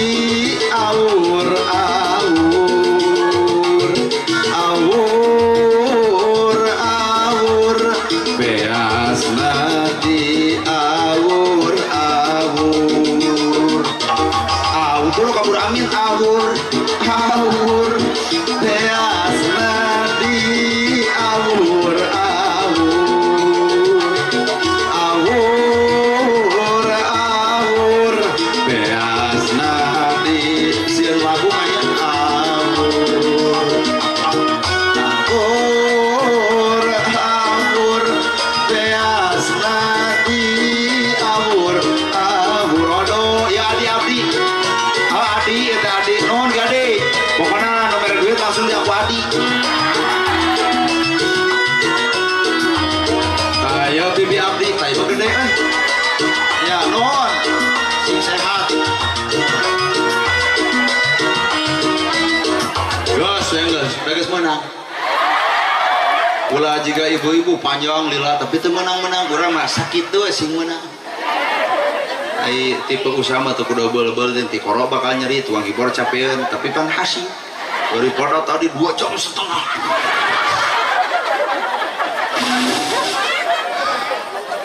awur awur awur awur beasna di awur awur awur kabur amin awur awur beasna di awur awur awur awur beasna di sieun lagu aya awur awur awur beasna di awur awur aduh ya adi abdi adi eta adi non gade pokokna nomor duit langsung di aku adi. Ayo bibi abdi tayo gede eh ya non sing sehat geus geus geus menang ulah jiga ibu-ibu panjang lila tapi teu menang-menang urang mah sakitu sing menang. Ai tipe Usama tuh kudu beul-beul teh tikoro bakal nyeri tuang kibor capeun tapi pan hasil daripada tadi 2,5 jam.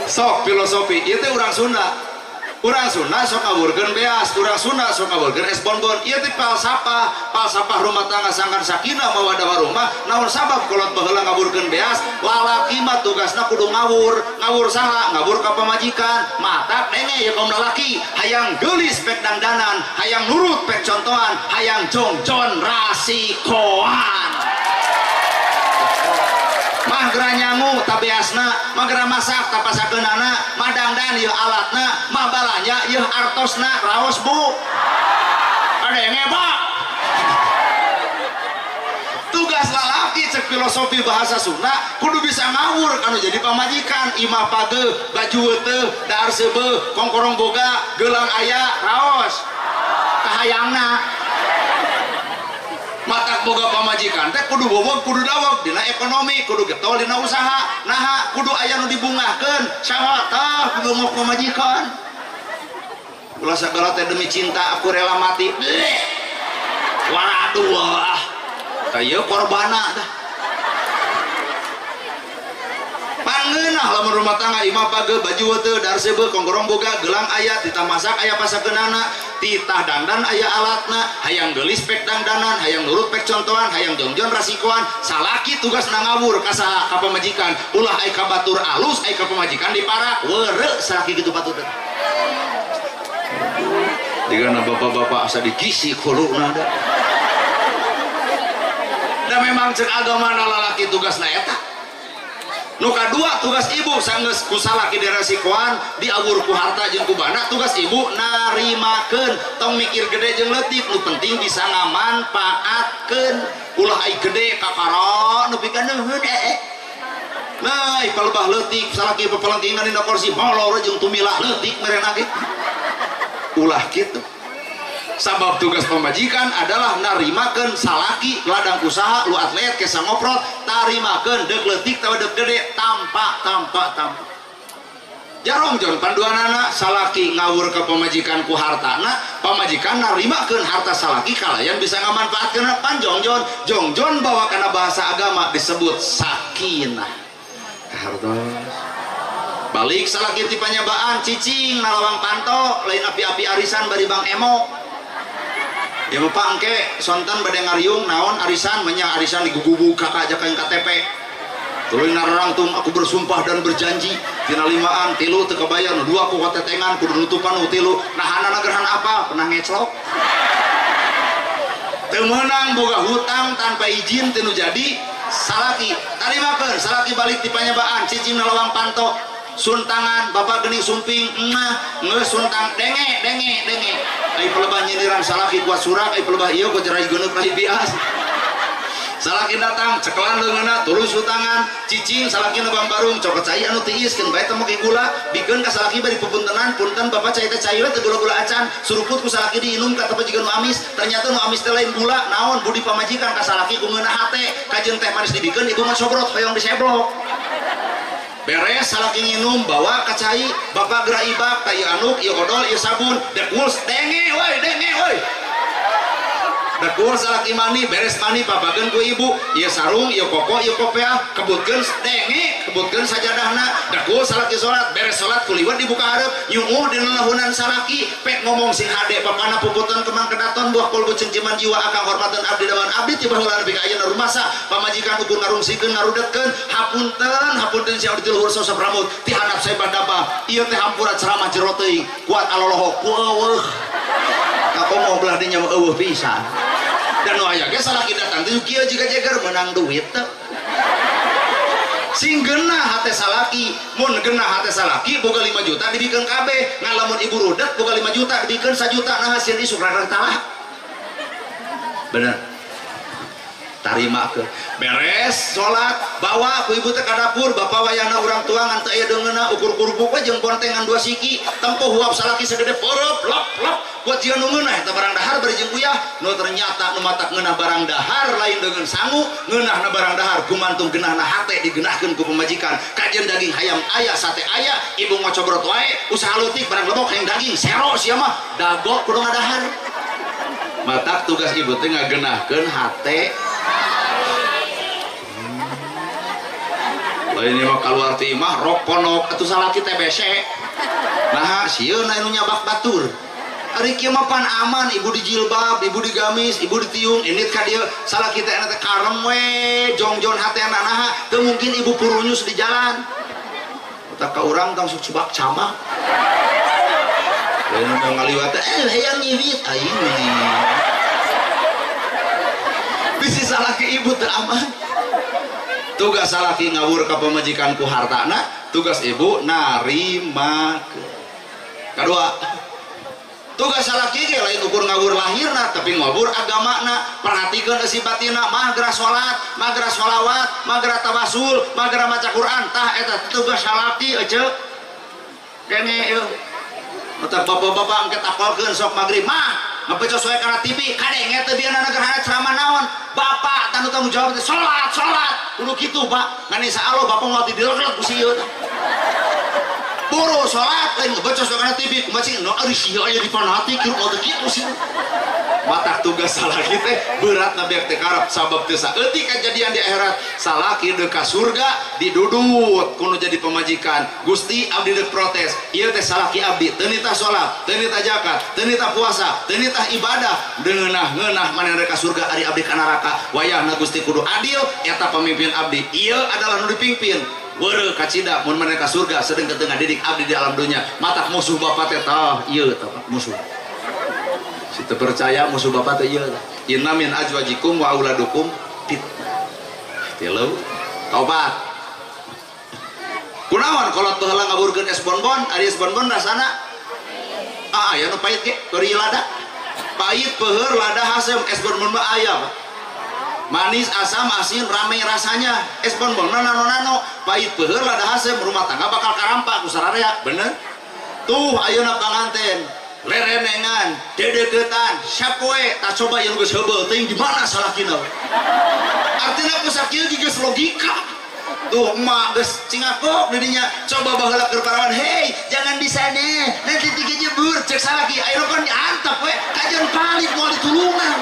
Sok filosofi ieu teh urang Sunda. Urang Sunda sok ngawurkeun beas, urang Sunda sok ngawurkeun es bonbon. Ieu teh falsafah, falsafah rumah tangga sangkan sakinah mawaddah warahmah. Naon sabab kolot baheula ngawurkeun beas? Lalaki mah tugasna kudu ngawur. Ngawur saha? Ngawur ka pamajikan. Matak denge ya kaum lalaki, hayang geulis pek dangdanan, hayang nurut pek contohan, hayang jongjon rasikoan. Mah geura nyangu tabeasna, mah geura masak tapasakeunana, mah dangdan ieu alatna, mah balanja ieu artosna, raos bu. Ada yang ngebak. Tugas lalaki Salaki cek filosofi bahasa Sunda kudu bisa ngawur kanu jadi pamajikan. Imah pageuh, baju weuteuh, dahar seubeuh, kongkorong boga, gelang aya, raos kahayangna. Matak boga pamajikan teh kudu bobog kudu dawog dina ekonomi, kudu getol dina usaha. Naha kudu aya nu dibungahkeun, saha tah kudu ngok pamajikan. Ulah sagala teh demi cinta aku rela mati. Waduh ah. Tah ieu korbana tah. Pangeunah lamun rumah tangga imah pageuh, baju weuteuh, dahar seubeuh, kongkorong boga, gelang aya, titah masak aya pasakeunana, titah dangdan aya alatna, hayang geulis pek dangdanan, hayang nurut pek contohan, hayang jongjon rasikoan. Salaki tugasna ngawur ka saha? Ka pamajikan. Ulah ai ka batur alus, ai ka pamajikan diparak. Weureu salaki kitu patut. Digana bapak-bapak asa digisi kuluna da. Da memang cek agama lalaki tugasna eta. Nu kadua tugas ibu sanggeus ku salaki diresikoan, diawur ku harta jeung ku bana, tugas ibu narimakeun, tong mikir gede jeung leutik, nu penting bisa ngamanfaatkeun. Ulah ai gede kakara nepi ka neuheun Nah, palebah leutik salaki pepelentingan dina kursi molor jeung tumilah leutik merena ge. Ulah kitu. Sabab tugas pemajikan adalah narimakeun salaki ladang usaha lu atlet kesa ngoprot, tarimakeun deuk leutik tawa deuk gede, tampa tampa tampa. Jarong jon panduanana salaki ngawur ke pemajikan ku hartana, pamajikan narimakeun harta salaki kalayan bisa ngamanfaatkeun. Panjong jon jongjon bawa kana bahasa agama disebut sakinah. Kahartos. Balik salaki ti panyabaan cicing nalawang panto lain api-api arisan bari bang emo. Ya bapak engke sonten bade ngariung naon arisan menya arisan digugubug kakak aja kain KTP. Tuluy narangtung aku bersumpah dan berjanji tina limaan tilu teu kabayar nu dua ku katetengan kudu nutupan nu tilu nahanana gerhan apa pernah ngeclok. Teu meunang boga hutang tanpa izin teu nu jadi salaki. Tarimakeun salaki balik ti panyabaan cicing nalawang panto suntangan bapak geuning sumping emah geus suntang denge denge denge ai pelebah nyindiran salaki kuat surak ai pelebah ieu ku cerai geuneup ai bias. Salaki datang cekelan leungeunna tuluy sutangan cicing salaki nu barung cokot cai anu tiis keun bae teh make gula bikeun ka salaki bari pepuntenan punten bapak cai teh cai we teu gula-gula acan suruput ku salaki diinum ka tepe jiga nu amis ternyata nu amis teh lain gula naon budi pamajikan ka salaki ku ngeunah hate kajeun teh manis dibikeun ibu mah sobrot hoyong diseblok. Beres salaki nginum bawa ka cai bapak geura ibak ka ieu anduk ieu odol ieu sabun dekuls denge woi denge woi. Dekul salaki mani beres mani papakeun ku ibu ieu sarung ieu koko ieu kopeah kebutkeun denge kebutkeun sajadahna. Dekul salaki salat beres salat kuliwat dibuka hareup nyuuh dina lahunan salaki pek ngomong sing hade bapana puputan kemang kedaton buah kolbu cengciman jiwa akang hormatan abdi dawan abdi tiba heula nepi ka ayeuna rumasa pamajikan ukur ngarungsikeun ngarudetkeun hapunten hapunten sia di luhur sosok rambut ti handap saya badaba ieu teh hampura ceramah jero teuing kuat aloloho ku eueuh kakomo belah dinya mah eueuh pisan. Dan nu aya ge salaki datang teh kieu jiga jeger meunang duit teh. Sing geunah hate salaki, mun geunah hate salaki boga 5 juta dibikeun kabeh, ngan lamun ibu rudet boga 5 juta dibikeun 1 juta nah hasil isuk rarang talah. Bener. Tarima ke beres salat bawa ku ibu teh ka dapur bapak wayahna urang tua ngan teu aya deungeunna ukur kerupuk we jeung bontengan 2 siki tempo huap salaki segede porop lop lop kuat jieu nu ngeunah eta barang dahar bari jeung uyah nu ternyata nu matak ngeunah barang dahar lain deungeun sangu ngeunahna barang dahar gumantung geunahna hate digeunahkeun ku pamajikan kajeun daging hayam aya sate aya ibu ngocobrot wae usaha leutik barang lebok hayang daging sero sia mah dago kudu ngadahar. Matak tugas ibu teh ngageunahkeun hate. Lain mah kaluar ti imah rok ponok atuh salaki TBC. Nah sieun anu nyabak batur. Ari kieu mah pan aman ibu di jilbab, ibu di gamis, ibu di tiung, indit ka dieu salaki teh teh karem we, jongjon hatena naha, teu mungkin ibu purunyus di jalan. Tah ka urang tong sok cubak camak. Lain mau ngaliwat teh hayang nyiwit aing meni. Bisi salaki ibu teu aman. Tugas salaki ngawur ka pamajikan ku hartana, tugas ibu narimakeun. Kadua, Tugas salaki ge lain ukur ngawur lahirna tapi ngawur agamana. Perhatikeun eusi batinna, mah geura salat, mah geura sholawat, mah geura tawasul, mah geura maca Quran. Tah eta tugas salaki ece. Kene ieu. Mata bapak-bapak engke tapalkeun sok magrib mah ngepecos wae kana TV kadenge teu bieu gerhana ceramah naon. Bapak tanu tanggung jawab teh salat, salat. Kudu kitu, Pak. Ngan insyaallah bapak moal didilelet ku si ieu. Boro salat lain ngebecos wae kana TV kumaha cing no ari sia aya di fanatik kieu moal teu kitu sih. Matak tugas salaki teh berat na beak teh karep sabab teu saeutik kajadian di akhirat. Salaki deuk ka surga didudut kudu jadi pemajikan. Gusti abdi deuk protes. Ieu teh salaki abdi teu nitah salat, teu nitah zakat, teu nitah puasa, teu nitah ibadah. Deungeunah-ngeunah manehna ka surga ari abdi ka neraka. Wayahna Gusti kudu adil eta pemimpin abdi. Ieu adalah nu dipimpin. Weureuh kacida mun manehna ka surga sedeng teu ngadidik abdi di alam dunya. Matak musuh bapak teh tah ieu tah musuh. Si teu percaya musuh bapak teh ieu. Inna min azwajikum wa auladukum fitnah. Tilu taubat. Kunaon kolot baheula ngaburkeun es bonbon, ari es bonbon rasana ah aya nu pahit ge, bari lada. Pahit peuheur lada hasem es bonbon mah aya, Pak. Manis, asam, asin, rame rasanya. Es bonbon nano-nano, pahit peuheur lada hasem, rumah tangga bakal karampak ku sararea, bener? Tuh ayeuna panganten lerenengan, dedeketan, sapoe, tak coba yang geus heubeul teuing di mana salakina. Artina ku sakieu geus logika. Tuh emak geus cingakok di dinya, coba baheula keur parawan, hei jangan di sana, nanti tiga jebur, cek salaki, ayeuna kan diantep we, kajian palit moal ditulungan.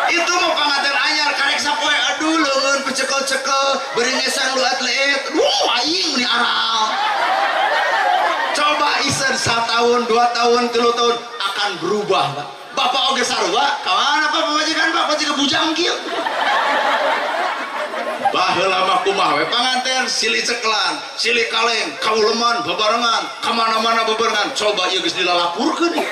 Itu mah panganten anyar karek sapoe, aduh leungeun pecekel-cekel, beuringesan luat leet, duh aing meni aral. Coba isen 1 tahun, 2 tahun, 3 tahun akan berubah, Pak. Bapak oge sarua, ka mana Pak pamajikan Pak, pamajikan bujang kieu. Baheula mah kumaha we panganten silih cekelan, silih kaleng, kauleman bebarengan, ka mana-mana bebarengan. Coba ieu geus dilalapurkeun ieu.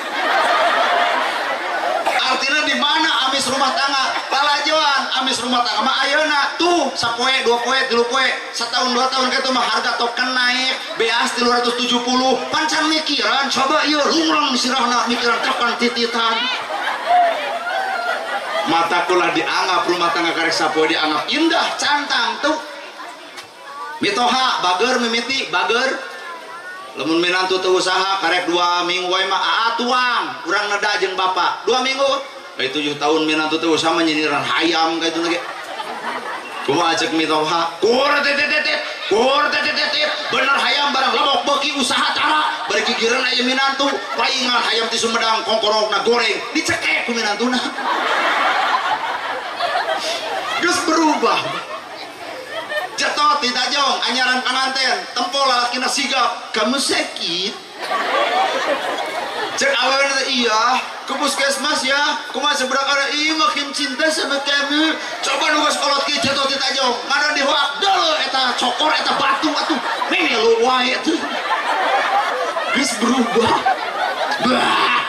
Artinya di mana amis rumah tangga? Lalajoan amis rumah tangga mah ayeuna tuh sapoe, 2 poe, 3 poe, setahun 2 tahun kitu mah harga token naik, beas 370, pancan mikiran coba ieu lungrang sirahna mikiran kapan tititan. Mata kula dianggap rumah tangga karek sapoe dianggap indah cantang tuh. Mitoha bager mimiti bager. Lamun minantu teu usaha karek 2 minggu wae mah aa tuang urang neda jeung bapak 2 minggu ai 7 tahun minantu teu usaha mah nyinyiran hayam ka itu lagi kumaha cek mitoha kur tetetetet kur tetetetet bener hayam barang lebok beuki usaha tara bari gigireun aya minantu paingan hayam ti Sumedang kongkorokna goreng dicekek ku minantuna geus berubah. Jetot di tajong anyaran panganten tempo lalakina sigap kamu sakit cek awewe teh iya ke puskesmas ya kumaha seberapa ada iya makin cinta sama kamu coba nugas kolot kieu jetot di tajong ngaran dihoak deuleu eta cokor eta batu atuh mimi lu wae atuh geus berubah. Bah.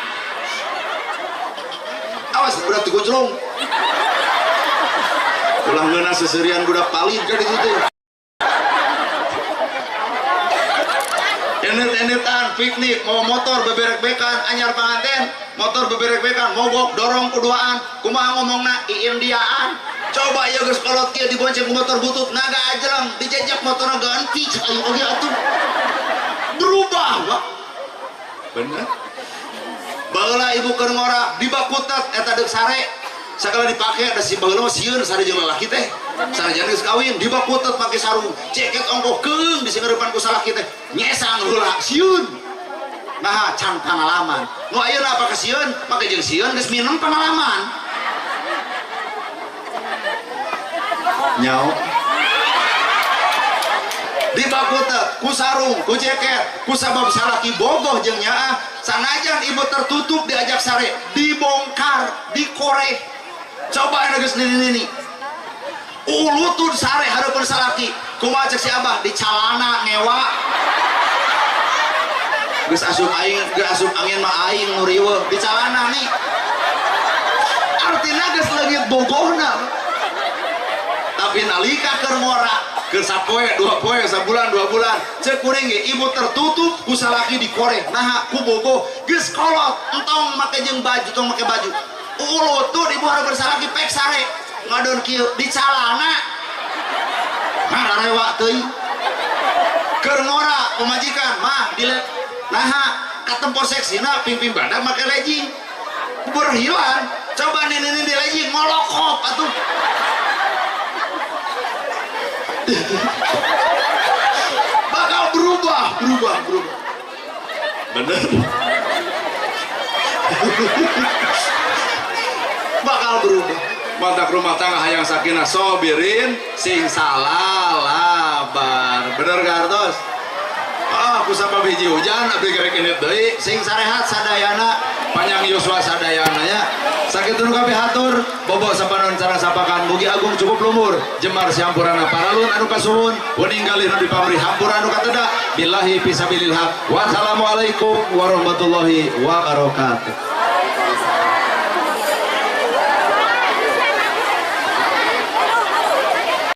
Awas budak dikunclung ulah ngeunah seserian budak palid ka ditu teh. Enet-enetan piknik mau motor beberek-bekan anyar panganten motor beberek-bekan mogok dorong kuduaan kumaha ngomongna iindiaan coba ieu geus kolot kieu dibonceng ku motor butut naga ajleng dijejak motorna ganti cek aing oge atuh berubah Pak. Bener baheula ibu keur ngora dibakutet eta deuk sare sagala dipake ada si baheula mah sieun sare jeung lalaki teh sanajan geus kawin dibakutet make sarung jaket ongkoh keung disingareupan ku salaki teh nyesang heula sieun nah can pangalaman nu ayeuna apa kasieun make jeung sieun geus minum pangalaman nyao dibakutet ku sarung ku jaket ku sabab salaki bogoh jeung nyaah sanajan ibu tertutup diajak sare dibongkar dikoreh coba anu geus nini-nini ulutun sare hareupeun salaki kumaha cek si abah di calana ngewa geus asup aing geus asup angin mah aing nu riweuh di calana nih artina geus leungit bogohna tapi nalika keur ngora Keur sapoe, dua poe, sabulan, 2 bulan. Cek kuring ge ibu tertutup ku salaki dikoreh. Naha ku bogoh geus kolot, entong make jeung baju, tong make baju. Ulutut ibu hareupeun salaki pek sare. Ngadon kieu di calana. Ngararewa teuing. Keur ngora pamajikan mah di naha katempo seksina ping-ping badak make legging. Berhilan. Coba nenek-nenek di legging ngolokop atuh. Bakal berubah, berubah, berubah. Bener. Bakal berubah. Mantak rumah tangga hayang sakinah sobirin sing salalabar. Bener gak artos? Ah, ku sabab hiji hujan abdi gerek indit deui sing sarehat sadayana panjang yuswa sadayana nya. Sakitu nu kabeh hatur bobo sapanon sareng sapakan mugi agung cukup lumur jemar siampurana paralun anu kasuhun wening galih nu dipamri hampura anu kateda billahi fisabilillah. Wassalamualaikum warahmatullahi wabarakatuh.